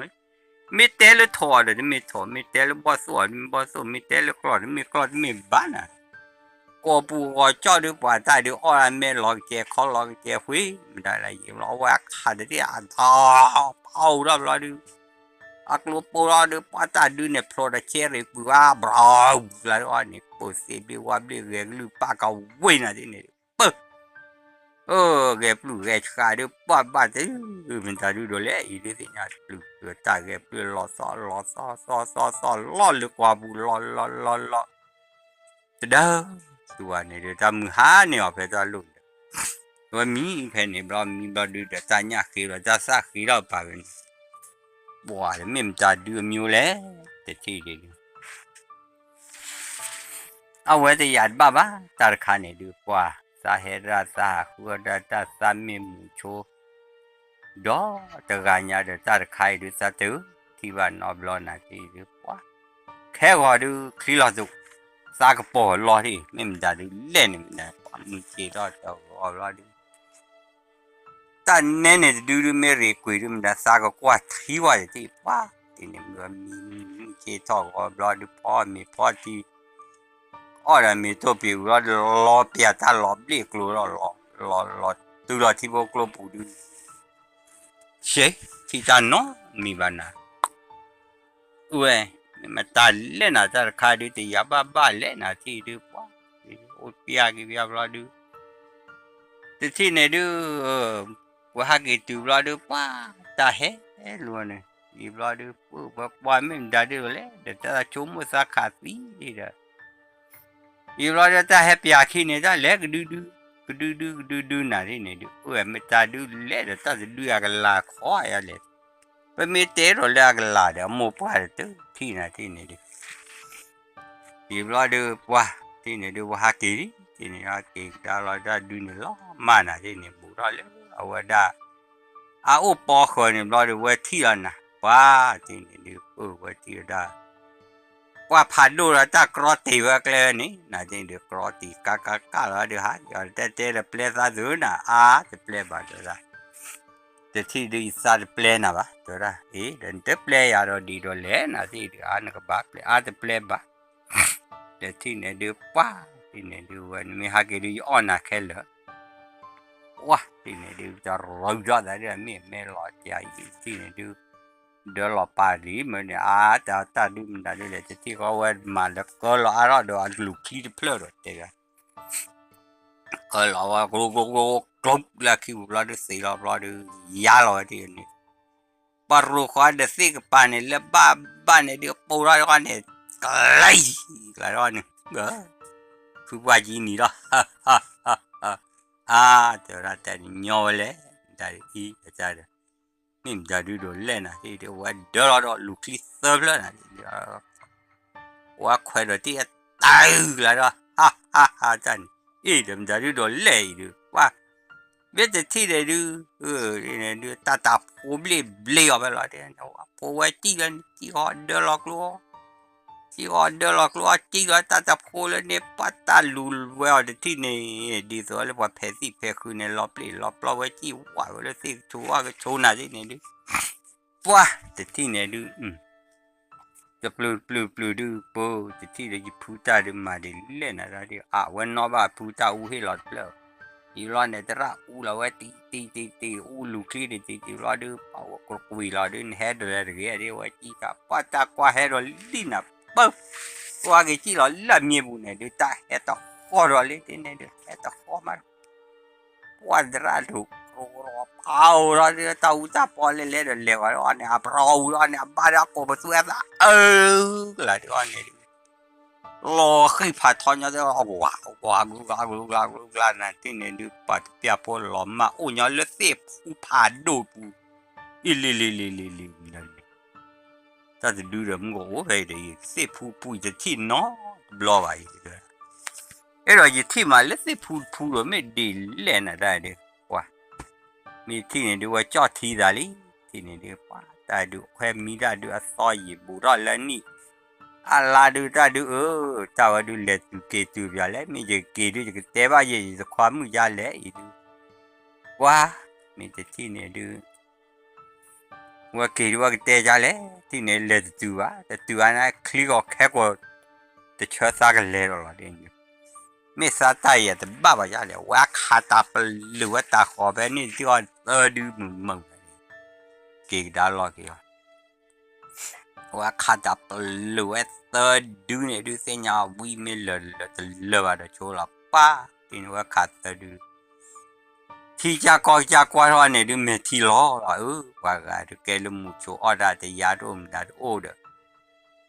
မ့ၢ်တဲလၢထိၣ်အီၤဒီးတမ့ၢ်ထိၣ် မ့ၢ်တဲလၢဘီၣ်သိၣ်အီၤတမ့ၢ်ဘီၣ်သိၣ် မ့ၢ်တဲလၢကျီၢ်တမ့ၢ်ကျီၢ် တမ့ၢ်ဘၣ်နၤ ကိာ်ပူၤဂီၤကၠီဒုး ပှၤတၢ်ဒုးအီၣ်ဒၣ်မဲာ်လီၤကကဲခီလီၤကကဲဃ့ မတၤလၢယံၤဘျီ အဝဲအခးတထံၣ်အတၢ်ဖးအိၣ်ထီၣ်ဘျီဒုး အကျိပိၢ်ထီၣ်ဒုး ပှၢ်တၢ်ဒုးန့ၣ်ဖျိးဒီးဆဲရ့းပှံၤဝါ ဘြီၤ ဘျီဒုးအီၣ်န့ၣ် ပိၢ်သ့ဘျ့ဝါဘျ့ဂဲၤကလုၢ်ပၢ်ကဝ့ၢ်နၤဒ်န့ၣ်ဒုး ပၢ် ဂဲၤပျုၢ်ဂဲၤဆှးဒုး ပှၢ်ဘၣ်တမတၤဒုဒီးလဲၣ် အံၤဒုးသ့ၣ်ညါတပျုာ် တၢ်ဂဲၤပျုၢ်လီၤသီၣ်လီၤသီၣ်သီၣ်သီၣ်သီၣ်လီၢ်လၢကွၢ်ပူၤလီၤလီၤလီၤလီၤ တဒၢ သူဝဲန့ၣ်ဒီး တၢ်မုၢ်ဟါန့ၢ်အီၤဖဲတၢ်လိၣ်ဒီး ဝဲမံဖဲန့ၣ်ဘျီ မံဘျီဒုးဒီး တၢ်ညၣ်ဃ့လီၤ တၢ်သၣ်ဃ့ထီၣ်ပာ်ဝဲန့ၣ် ပှၤတမ့ၢ်မတၤဒုအမံၤလဲၣ် တထံၣ်ဒ်န့ၣ် အဝဲတယာ်တဘၣ်ဘၣ် တၢ်တခါန့ၣ်ဒုး ပှၤသးဟဲဒၣ်သးဟးဃုအီၣ်ဒၣ် တၢ်သးမ့ၢ်မူၤဆိ ဒီးတဂၤညါဒီး တၢ်တခါအံၤဒုး သးတထံၣ်ဘၣ်နီတဘျီနၤ တထံၣ်ဒုး ပှၤ ခဲဂီၤဒုး ချံလီၤသူၣ် သးကပီၤလီၤတ့ၢ် မ့ၢ်မတၤဒုးလဲၣ်န့ၣ် မ့ၢ်နၤ ပှၤမုၢ်က့ၤထီၣ်တဂီၤဘျီဒုး တၢ်နဲန့ၣ်တဒုဒုး မ့ၢ်ရ့ၤကွံာ်ဒုး မတၤသးကကွၢ်ထံဝဲတထံၣ် ပှၤ တထံၣ်န့ၣ် မ့ၢ်မံမုၢ်က့ၤထီၣ်ဂီၤဘျီဒုး ဖီမ့ၤဖီထံ အီၣ်ဒီးမ့ၤတိၢ်ပ့ၤဝံၤလီၤ လီၤပျၢၤတၢ်လီၤဘျ့ၣ်ကျိၤဒီး လီၤ လီၤ လီၤ တုၤလီၤထံဖိကျိပူၤဒုး ရှဲ ထံၣ်တၢ်နီတမံၤဘၣ်နၤ အဝဲ မ့ၢ်မတၤလဲၣ်နၤ တၢ်တခါဒုး တယာ်ဘၣ်ဘၣ်လဲၣ်နၤ ထံၣ်ဒုး ပှၤ အိၣ်ပျၢ်က့ၤပျၢ်ဘျီဒုး တထံၣ်န့ၣ်ဒုး ပှၤဟးက့ၤတုၤဘျီဒုး ပှၤ တၢ်ဟဲလူၤန့ၣ် ယံၤဘျီဒုး ပှၤ ပှၤမ့ၢ်မတၤဒုးလဲၣ် ဒီးတၢ်ဆိကမိၣ်သးခးသံဒီး ယံၤဘျီဒီး တၢ်ဟဲပျၢ်ခံန့ၣ် တၢ်လဲၤကဒုဒု ကဒုဒု ကဒုဒုနၤ ထံၣ်န့ၣ်ဒုး အဝဲမတၤဒုးလဲၣ်ဒီး တၢ်တဒုအကလၤခီယၤလဲၣ် ပမ့ၢ်တဲထီၣ်လၢအကလၤဒီး အမိၢ်ပှၢ်တထံၣ်နၤ ထံၣ်န့ၣ်ဒုး ယံၤဘျီဒုး ပှၤ ထံၣ်န့ၣ်ဒုး ပှၤဟးက့ၤလံ ထံၣ်န့ၣ် ဟးက့ၤကဒါလီၤ တၢ်ဒုးန့ၣ်လီၤမၢ်နၤ ထံၣ်န့ၣ် ဘူးထီၣ်လၢအဝဲဒၣ် အအိၣ်ပီဃၢၤန့ၣ်ဘျီဒုး ဝဲထံၣ်လီၤနၤ ပှၤ ထံၣ်န့ၣ်ဒုး အဝဲထံၣ်ဝဲဒၣ် ပှၤဖးဒိၣ်ဒီးတၢ်ကြီတ့ၢ်ဝဲအကျဲန့ၣ် နၤသ့ၣ်ဒုး ကြီတ့ၢ်ကးကးကးလီၤဒုး ဟး ယတဲတဲတပျဲသးသုနၤ အါတပျဲဘၣ်တဲဒၣ် တထံၣ်ဒုးယသးတပျဲနၤဘၣ် တဲဒၣ် အ့ ဒီးနတပျဲယၤဒီးဒ်ဒီးလဲၣ် နၤသ့ၣ်ဒုး အါနကဘၣ်ပျဲ အါတပျဲဘၣ် တထံၣ်န့ၣ်ဒုး ပှၤ ထံၣ်န့ၣ်ဒုး ဝဲနမ့ၢ်ဟးက့ၤဒုး ယအီၣ်နၤခဲလၢာ် ပှၤ ထံၣ်န့ၣ်ဒုး တရီထီၣ်သးဒုး မ့ၢ်မဲလီၤကယံၤ ထံၣ်န့ၣ်ဒုး ဒၢလီၤပာ်ဒံးမ့ၢ်န့ၣ် အါတၢ်တၢ်ဒုးမတၤဒုးလဲၣ် တထံၣ်ဃီဝဲမၤလၢကၢလီၤအါထီၣ်ဒီးအလူၤချံတဖျၢၣ်ဒီးတဲ ကၢလီၤဝဲ ကျိကျိကျိကျိလၢခံပူၤဘျီဒုးသ့လီၤဘျီဒုး ယါလီၤဝဲဒ်န့ၣ် ပှၤရိၤဃီဒီးသ့ၣ်ကပၤန့ၣ် လၢဘၣ်ဘၣ်န့ၣ်ဒုး ပိာ်ထီၣ်တခီန့ၣ် ကလံၤ ကလါထီၣ်န့ၣ် ဖုပှၢ်ကံနံၤလီၤ အါ တဲဝဲဒၣ်တဲန့ၣ် ညီဝဲလဲၣ် တၢ်အံၤတၢ်ဒီး မ့ၢ်မတၤဒုးဒီးလဲၣ်နၤ ဒ်ဝဲဒၢလီၤဒီးလူၤချံသၢဖျၢၣ်နၤ ဝဲခွဲးဒီးတံၢ်အတၢ်အုၣ်ကလါဒီး ဟါဟါဟါတၢ်န့ၣ် အ့ၣ်ဒီးမတၤဒုးဒီးလဲၣ်အံၤဒုး ပှၤ မ့ၢ်တထံၣ်န့ၣ်ဒုး ဒုးတၢ်တၢ်ဖိဘျ့ဘျ့အီၤဖဲလီၤ ဖိဝဲစံၣ်လီၤ စံၣ်ဃီဒၢလီၤကျိ စံၣ်ဃီဒၢလီၤကျိ စံၣ်လီၤတၢ်တၢ်ဖိလၢန့ၣ် ပှၤတၢ်လူၤဝဲအီၤတထံၣ်န့ၣ် ဒ်သိးလၢပှၤဖဲးသံၣ်ဖဲးဃုာ်န့ၣ် လီၤပျံၤလီၤပျီဝဲစံၣ်ဝးဝဲလၢသ့ၣ်ကဆိးဝါကဆိးနၤသ့ၣ်န့ၣ်ဒုး ပှၤတထံၣ်န့ၣ်ဒုး တပျုၤပျုၤပျုၤဒုး ပၢတထံၣ်ဒီးယဖုတၢ်ဒုးမၤဒ်လဲၣ်နၤဒၣ်ဒုး အဝဲနီၣ်ဘၣ်ဖုတၢ်အူဟ့ၣ်လီၤတဖျၢၣ် ယလီၤန့ၣ် သရၣ်အူလီၤဝဲတံၢ်တံၢ်တံၢ်တံၢ် အူလူၤချံတံၢ်တံၢ်တံၢ်လီၤဒုး ပှၤဝဲကွံာ်လီၤဒုး နဟဲဒီးလဲၤတဂ့ၤဒ်ဝဲစံၣ်တၢ် ပှၤတၢ်ကွၢ်ဟဲဒီးလံနၤ ပၢ ပှၤက့ၤစံၣ်လီၤလၢမ့ၢ်ပူၤန့ၣ်ဒုး တၢ်ဟဲတဃီဒီးလံ ဒ်န့ၣ်ဒုး ဟဲတဃီမး ပှၤသရၣ်ဒိၣ်ကရိကရိဖးအိၣ်ဒီး တၢ်အူတၢ်ပီလဲၤလဲၤဒီးလဲၤဝဲဒီးန့ၣ် အပျီအူဒီးန့ၣ် အဘၣ်ဒီးအကိးပသူအသး အၢ ကလါဒုးအီၤန့ၣ်ဒုး လီၤဃံၢ်ဖးထီညီသ့ၣ် ဝးဝးကရူကရူကရူကရူကရူနၤ တထံၣ်န့ၣ်ဒုး ပှၤတပျၢ်ဖိလီၤမၢ်အိၣ်ညီလၢသ့ၣ်ဖူဖးဒိၣ်ပူၤ အံၤလံၤလံၤလံၤလံၤလံၤလံၤ တၢ်တဒုဒီးမုၢ်ကအိၣ်ဖဲအံၤဒီး သ့ၣ်ဖူဖူယတထံၣ်နီတဘျီဘၣ်အံၤ အဲၣ်ဒိးယထံၣ်မးလၢသ့ၣ်ဖူတဖူဒီး မ့ၢ်ဒ်လဲၣ်နၤတၢ်ဒုး ပှၤ မ့ၢ်ထံၣ်န့ၣ်ဒုး ဝဲကၠီၣ်ထံသးလံ ထံၣ်န့ၣ်ဒုး ပှၤတၢ်ဒုးခွဲမံတၢ်ဒုး အသီယံာ်ဘူးထီၣ်လၢနံၣ် အလါဒုးတၢ်ဒုးအၢ တၢ်ဝဲဒုးလဲၤတုၤက့ၤတုၤပၠးလဲၣ် မ့ၢ်ယက့ၤဒုး ယကတဲဘၣ်ယဲ ယတခွါမုၣ်ယါလဲၣ်အံၤဒုး ပှၤ မ့ၢ်တထံၣ်န့ၣ်ဒုး ဝဲက့ၤဒုး ဝဲကတဲယါလဲၣ် ထံၣ်န့ၣ်လဲၤတတုၤဘၣ် တတုၤဘၣ်န့ၣ် ချံဂီၤခဲကိာ် တဆၢသးကလဲၤဒီးလီၤ မ့ၢ်သးတၢ်ယဲတဘၣ်ဘၣ်ယါလဲၣ် ဝဲခးတၢ်ပလုာ်ဝဲတၢ်ဃီၤဖဲန့ၣ် တထံၣ်အီၤသၢဒုမုၢ်မုၢ် က့ၤကဒါလီၤက့ၤအီၤ ဝဲခးတၢ်ပလုာ်ဝဲသၢဒုန့ၣ်ဒုး သ့ၣ်ညါဝံမ့ၢ်လၢာ်လၢာ်တလၢာ်ဘၣ်ဒီးဆိလီၤ ပၢ် တထံၣ်န့ၣ်ဝဲခးသၢဒု ထံကၢ်ကီၢ်ကၢ်ကွၢ်ထီၣ်န့ၣ်ဒုး မဲာ်ထံလီၤလီၤ အၢ ပှၤဂၤဒုးကဲလၢမူဆိအီၣ်တၢ်တယါတအိၣ်မတၤတအိၣ်ဒီး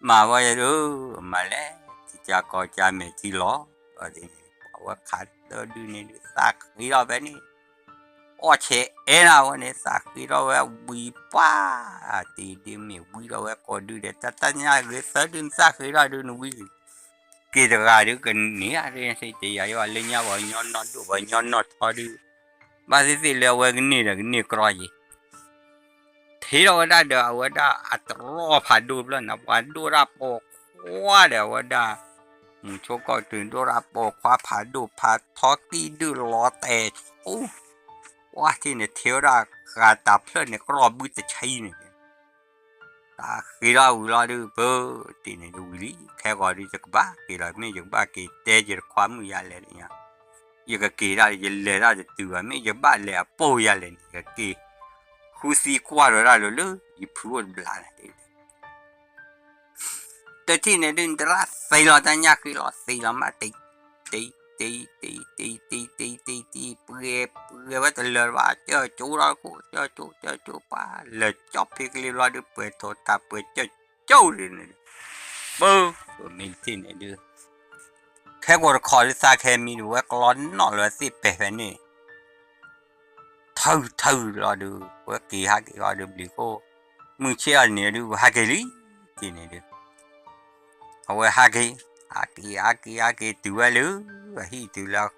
မၤဝဲဒုး မၤလဲၣ် ထံကၢ်ကီၢ်ကၢ်မဲာ်ထံလီၤ အဝဲခးသၢဒုန့ၣ်ဒုး သးဃ့ထီၣ်ဖဲန့ၣ် အီၣ်ဆဲးအဲၣ်နၤဝဲန့ၣ် သးဃ့ထီၣ်ဝဲဝံၤပှၢ် တ့ၢ်ဒုးမ့ၢ်ဝံထီၣ်ဝဲကိးဒုဒီး တၢ်တၢ်ညၣ်ဂ့ၤသၢဒုန့ၣ် သးဃ့ထီၣ်ဒုးနဝံ က့ၤတဂၤဒုးကန့ၢ် တ့ၢ်ယၤယွၤလၢညါပှၤကညီနီၢ်ဒိၣ်ပှၤကညီနီၢ်ထီဒုး ဘၣ်သ့ၣ်သ့ၣ်လၢအဝဲကန့ၢ်ဒီးကန့ၢ်ကြီယံၤ ထံၣ်ထီၣ်ဝဲဒၣ်ဒီးအဝဲဒၣ်အတြီဖးဒိၣ်တဖျၢၣ်န့ၣ် ပှၤဒိၣ်တၢ်ပိာ်ခွါဒီးအဝဲဒၣ် မူဆိကီၢ်တုၤဒိၣ်တၢ်ပိာ်ခွါဖးဒိၣ်ဖးထီကံၣ်ဒုၣ်လီၤတဲာ်ဆူ ပှၢ်ထံၣ်န့ၣ် ထံၣ်ဝဲဒၣ်ဃာ်တၢ်ဖျၢၣ်န့ၣ် ကြီဘုတဆံန့ၣ် တၢ်ဃ့ထီၣ်ဝံၤလီၤဒုး ပၢ်တ့ၢ်န့ၣ်ဒုးဝံၤလံ ခဲဂီၤဒုးယကဘၣ်က့ၤလီၤ မ့ၢ်ယကဘၣ်က့ၤတဲယတခွါမုၣ်ယါလဲၣ်လၢညါ ယကက့ၤဒၣ် ယလဲၤဒၣ်တတုၤဘၣ် မ့ၢ်ယကဘၣ်လဲၤအပိၢ်ယါလဲၣ်န့ၣ် ယကက့ၤ ဃုသံကွၢ်ဒီးဒၣ်လၢ လၢယဖုအိၣ်တဘျါန့ၣ် တထံၣ်န့ၣ်ဒုး နတရၣ်သံလီၤတၢ်ညၣ်ဃ့လီၤ သံလီၤမး တံတံတံတံတံတံတံတံတံတံ ပှဲၤပှဲၤဝဲတလၢာ်ဘၣ် ကၠၢကၠိဒီးခိၣ် ကၠၢကၠိ ကၠၢကၠိ ပှၤ လၢာ်ကၠီဖ့ကလ့ဘျီဒုး ပှဲၤထိးတၢ်ပှဲၤကၠၢကၠိဒုးန့ၣ် ပၢ် မ့ၢ်တထံၣ်န့ၣ်ဒုး ခဲကိာ်တခီဒုးသးခဲမံဒုး ဝဲကလီနီၣ်လီၤဝဲသ့ၣ်ပဲာ်ဖဲန့ၣ် ထၢထၢလီၤဒုး ဝဲက့ၤဟးက့ၤအီၤဒုး ဘျံးခိၣ် မုၢ်ဆ့ၣ်အီၤန့ၣ်ဒုး ဟးက့ၤလံ တ့ၢ်န့ၣ်ဒုး အဝဲဟးက့ၤ ဟးက့ၤ ဟးက့ၤ ဟးက့ၤတုၤဝဲလၢ အဟံၣ်တုၤလၢ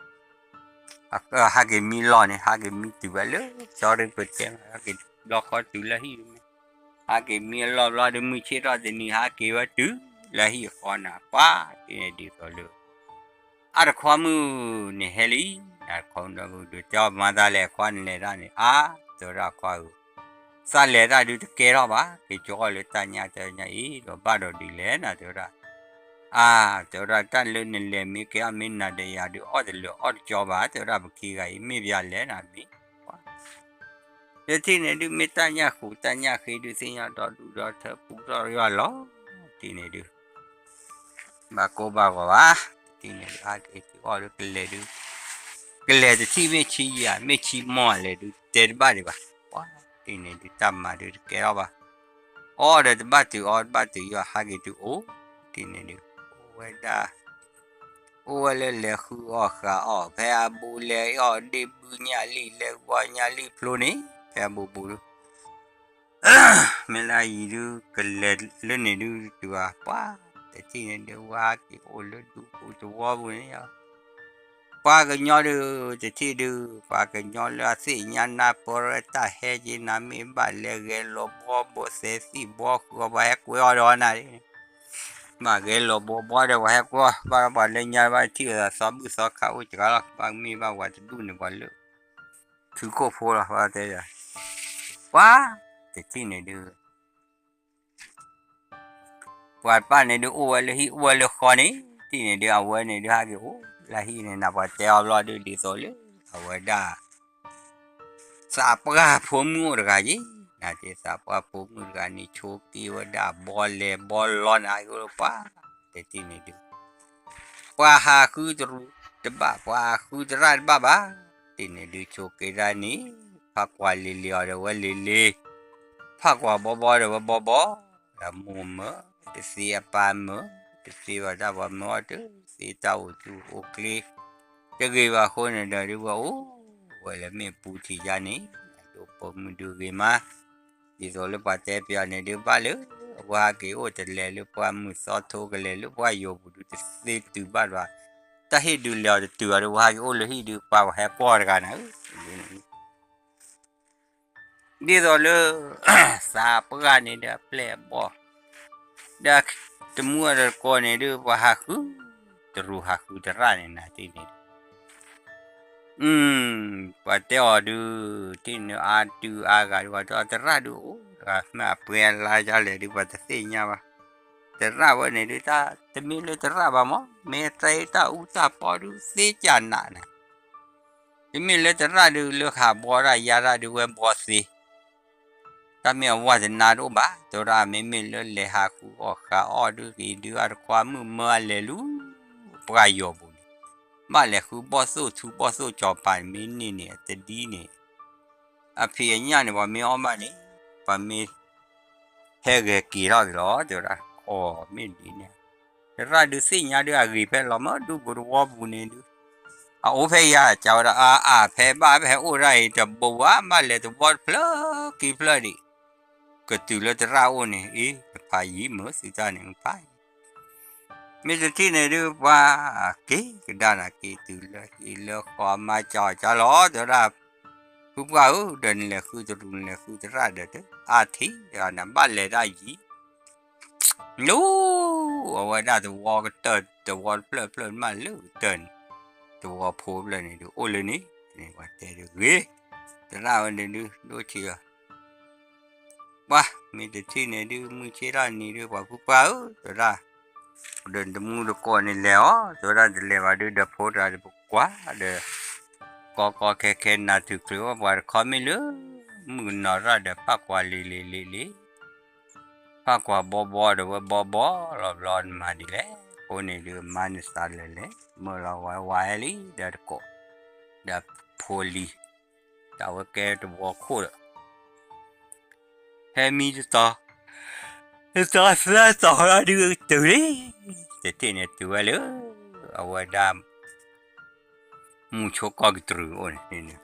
ဟးက့ၤမံလီၢ်န့ၣ် ဟးက့ၤမံတုၤဝဲလၢ ကၠီဒုးပတဲ ဟးက့ၤဘျီဃီတုၤလၢဟံၣ်ဒုး ဟးက့ၤမံအလီၢ်ဘျီဒုး မုၢ်ဆ့ၣ်ထီၣ်တနံၤ ဟးက့ၤဝဲတုၤလၢဟံၣ်အဃီနၤ ပှၢ်တ့ၢ်န့ၣ်ဒ်သိးလၢ အတခွါမုၣ်န့ၣ်ဟဲလံ နခွါမုၣ်ဒီးကတဲမၤသးလဲၤခွါန့ၣ်လဲၤတၢ်န့ၣ် အါ တဲဝဲဒၣ်ခွါဧၢ သးလဲၤတၢ်ဒုးတကဲထီၣ်ဘၣ် က့ၤကၠီအီၤလၢတၢ်ညၣ်တၢ်ညၣ်အံၤ ဒီးဘၣ်ဒီးဒ်လဲၣ်နၤ တဲဝဲဒၣ် အါ တဲဝဲဒၣ်တၢ်လၢနလဲၤမ့ၢ်ကဲအီၣ်မ့ၢ်နၤဒီးယၤဒုးအီၣ်တလၢာ်အီၣ်တကၠီဘၣ် တဲဝဲဒၣ်ပခံဂၤအံၤ မ့ၢ်ပယၤလဲၣ်နၤမ့ၢ် တထံၣ်န့ၣ်ဒုး မ့ၢ်တၢ်ညၣ်ဃူတၢ်ညၣ်ဃ့ဒုး သ့ၣ်ညါဒီဒူၣ်ဒီထၢ ပူထီၣ်ယွၤလီၤ. တထံၣ်န့ၣ်ဒုး ဘၣ်ကိၢ်ဘၣ်ဂီၤဘၣ်. တထံၣ်န့ၣ်ဒုး ဟဲက့ၤတုၤအီၣ်ဒုး ကလဲၤဒုး ကလဲၤတထံၣ်မ့ၢ်ဆံယံာ် မ့ၢ်ဆံမီၢ်လဲၤဒုး တဲတဘၣ်ဒံးဘၣ်. ပှၤတထံၣ်န့ၣ်ဒုး တၢ်မၤဒုးတကဲထီၣ်ဘၣ်. အီၣ်ဒီးတဘၣ်တုၤ အီၣ်တဘၣ်တုၤ ယွၤဟးက့ၤတုၤအိၣ်. တထံၣ်န့ၣ်ဒုး အိၣ်ဝဲဒၣ် အိၣ်ဝဲလၢလဲၤဃုအီၣ်ဃုအီၣ် ဖဲအဘူးလဲၤအီၣ်ဒ့ၣ်ဘုညၣ်လံၣ် လဲၤဂီၢ်ညၣ်လံၣ်ဖျိန့ၣ် ဖဲအဘူးဘူးဒုး မ့ၢ်လၢအယံၤဒုး ကလဲၤလၢန့ၣ်ဒုး တုၤအပှၤ တထံၣ်န့ၣ်ဒုး ဝဲဟဲက့ၤအိၣ်လၢဒူပူၤသဝီပူၤန့ၣ် ပှၤကညီဒုး တထံၣ်ဒုး ပှၤကညီလၢအသ့ၣ်ညါနၢ်ပၢၢ်တၢ်ဟဲက့ၤနၤ မ့ၢ်ဘၣ်လဲၤဂဲၤလီၤဘှီဘိသဲသံၣ်ဘှီဃုာ်အီၤ ပှၤဟဲကွဲအီၤဒီးနၤ ဘၣ်ဂဲၤလီၤဘှီဘှီဒီး ပှၤဟဲကွဲအီၤ ဘၣ်ပှၤလၢညါဘၣ်ထံၣ်အသးသီဘူၣ်သီခးအိၣ်စှၤလီၤ ဘၣ်မ့ၢ်ဘၣ်ပှၤတဒူၣ်န့ၣ် ပှၤလၢ ထုခိၣ်ဖိလီၤ တဲ ပှၤ တထံၣ်န့ၣ်ဒုး ပှၤတဖၣ်န့ၣ်ဒုး အိၣ်ဝဲလၢဟံၣ်အိၣ်ဝဲလၢဃီန့ၣ် တထံၣ်န့ၣ်ဒုး အဝဲန့ၣ်ဒုးဟဲက့ၤအိၣ်လၢဟံၣ်န့ၣ် နပှၤတဲအီၤဘျီဒုး ဒ်သိးလၢ အဝဲဒၣ် သးပှၢ်ဖိမုၣ်အိၣ်တဂၤယ့ၣ် နတဲသးပှၢ်ဖိမုၣ်တဂၤန့ၣ် ဆိးက့ဝဲဒၣ်ဘီလဲၤဘီလီနၤ ယိပှၤ တထံၣ်န့ၣ်ဒုး ပှၤဟးဃုတရူးတဘၣ် ပှၤဟးဃုသရၣ်တဘၣ်ဘၣ် တထံၣ်န့ၣ်ဒုး ဆိးက့ဒၣ်န့ၣ် ဖးကွၢ်လံၤလံၤအီၤဒီးဝဲလံၤလံၤ ဖးကွၢ်ဘီဘီဒီးဝဲဘီဘီ ဒီးမိၢ်မၢ တသ့အပၢ်မၢ တသ့ဘၣ်တၢ်ပှၤမၢအီၤတသ့ တၢ်အိၣ်ဆူၣ်အိၣ်ချ့ တဂ့ၤဘၣ်အဃိန့ၣ်ဒီးဒုး ဝဲအိၣ်ဝဲလၢမ့ၣ်ပူၤထံးယါန့ၣ် အဒိၣ်ပိာ်မုၣ်ဒုးဂ့ၤမး ဒ်သိးလၢပှၤတဲပယီၤန့ၣ်ဒုး ဘၣ်လၢ အဝဲဟးက့ၤအိၣ်တလဲၤလၢပှၢ်မုၢ်သီထိ ကလဲၤလၢပှၢ်ယိာ်ပူၤဒုး တသ့တုၤဘၣ်ဘၣ် တၢ်ဟ့ၣ်ဒုးလဲၤအီၤတတုၤအီၤဒီး ဝဲဟးက့ၤအိၣ်လၢဟံၣ်ဒုး ပှၤဟဲကွၢ်တဂၤနၤဧၢ ဒ်သိးလၢ သးပှၢ်န့ၣ်ဒီးအပျဲၢ်အဘီၣ် ဒီးတမူအတကိးန့ၣ်ဒုး ပှၤဟးဃု တရူးဟးဃုသရၣ်န့ၣ် နၤတထံၣ်န့ၣ်ဒုး ပှၤတဲအီၤဒုး တထံၣ်န့ၣ်အါဒုးအါဂၤဒုး ပှၤတဲအီၤသရၣ်ဒုးအိၣ်တဂၤ မ့ၢ်အပှဲၤအလါဒ်လဲၣ်ဒုး ပှၤတသ့ၣ်ညါဘၣ် သရၣ်ဝဲန့ၣ်ဒုး တၢ်တမ့ၢ်လၢသရၣ်ဘၣ်မး မ့ၢ်တဲတၢ်အူတၢ်ပီဒုး သ့ကၢ်နးနၤ တမ့ၢ်လၢသရၣ်ဒုး လၢဃးဘီတၢ်ယါတၢ်ဒုးဝဲဘီသ့ တၢ်မ့ၢ်အဝဲသနာ်တအိၣ်ဘၣ် တဲဝဲဒၣ် မ့မ့ၢ်လၢလဲၤဟးဃုအီၣ်ဃုအီၣ်ဒုးဂ့ၤဒုး အတခွါမုၣ်မၢအလဲၤလူၤ ပှၢ်ယိာ်ပူၤန့ၣ် ဘၣ်လဲၤဃုဘီၣ်သိၣ်ထူဘီၣ်သိၣ်ကၠီၤပၤန့ၣ် မ့ၢ်န့ၢ်န့ၣ် အတဒ်န့ၣ် အဖံးအညၣ်န့ၣ် ပှၤမ့ၢ်အီၣ်ဘၣ်န့ၣ် ပှၤမ့ၢ် ဟဲဂဲၤက့ၤထီၣ်က့ၤလီၤ တဲဝဲဒၣ် အိ မ့ၢ်ဒ်န့ၣ် သရၣ်ဒုးသ့ၣ်ညါဒုးအဂ့ၤဖဲလီၤမၢ် ဒူပူၤသဝီပူၤန့ၣ်ဒုး အအိၣ်ဖဲယၤ ကဝဲဒၣ် အါအါဖဲဘၣ်ဖဲအိၣ်ဒၣ်အံၤ တဘိဝဲ ဘၣ်လဲၤသဝီတဖျၢၣ်ခံဖျၢၣ်ဒံး ကတုၤလၢသရၣ်အိၣ်န့ၣ် အ့ တဖးယံၤမုာ်သုတၢ်န့ၣ်ဖး မ့ၢ်တထံၣ်န့ၣ်ဒုး ပှၤက့ၤကဒါနၤက့ၤတုၤလၢဟံၣ်လၢဃီမါကၠီကၠီလီၤ တဲဝဲဒၣ် ဖုပှၢ်ဧၢ ဒီးနလဲၤဃုတရူး နလဲၤဃုသရၣ်ဒီး အါထံၣ် နဘၣ်လဲၤတၢ်ယံၤ နအိၣ် အဝဲဒၣ်သဝီကတၢၢ် သဝီတဖျၢၣ်ဖျၢၣ်မးလၢကတၢၢ်န့ၣ် သဝီဖိဖျၢၣ်န့ၣ်ဒုး အိၣ်လၢန့ၣ် ပှၤတဲဒုးဂ့ၤ သရၣ်ဝဲန့ၣ်ဒုး ဒိၣ်ထံအီၤ ပှၤ မ့ၢ်တထံၣ်န့ၣ်ဒုး မုၢ်ဆ့ၣ်ထီၣ်နံၤဒုး ပှၤဖုပှၢ်ဧၢ တဲဝဲဒၣ် ဒီးတမူတကိးန့ၣ်လဲၤအီၤ တဲဝဲဒၣ် တလဲၤဘၣ်ဒုး ဒီးဖိတဂၤဒီးပကွၢ်ဒီး ကီကီခဲခဲနၤတုၤချုးဝဲ ပှၤတခီမ့ၢ်လၢ မုၣ်ကနီၤရၣ်ဒီး ဖးကွၢ်လံၤလံၤလံၤလံၤ ဖးကွၢ်ဘီဘီဒီးဝဲဘီဘီလီၤဘျီ နမၤဒ်လဲၣ် အဃိန့ၣ်ဒုး မါနသးလၢာ်လဲၣ် မၢလီၤဝဲဝဲလံ ဒီးတကိး ဒီးဖိလံၤ တၢ်ဝဲကဲတဝီခိၣ်ဒီး ဟဲမံတတီၤ တတီၤသၢတီၤလီၤဒုးတုၤလံ တထံၣ်န့ၣ်တုၤဝဲလၢ အဝဲဒၣ် မူဆိကီၢ်ကတြူၢ်အိၣ်န့ၣ်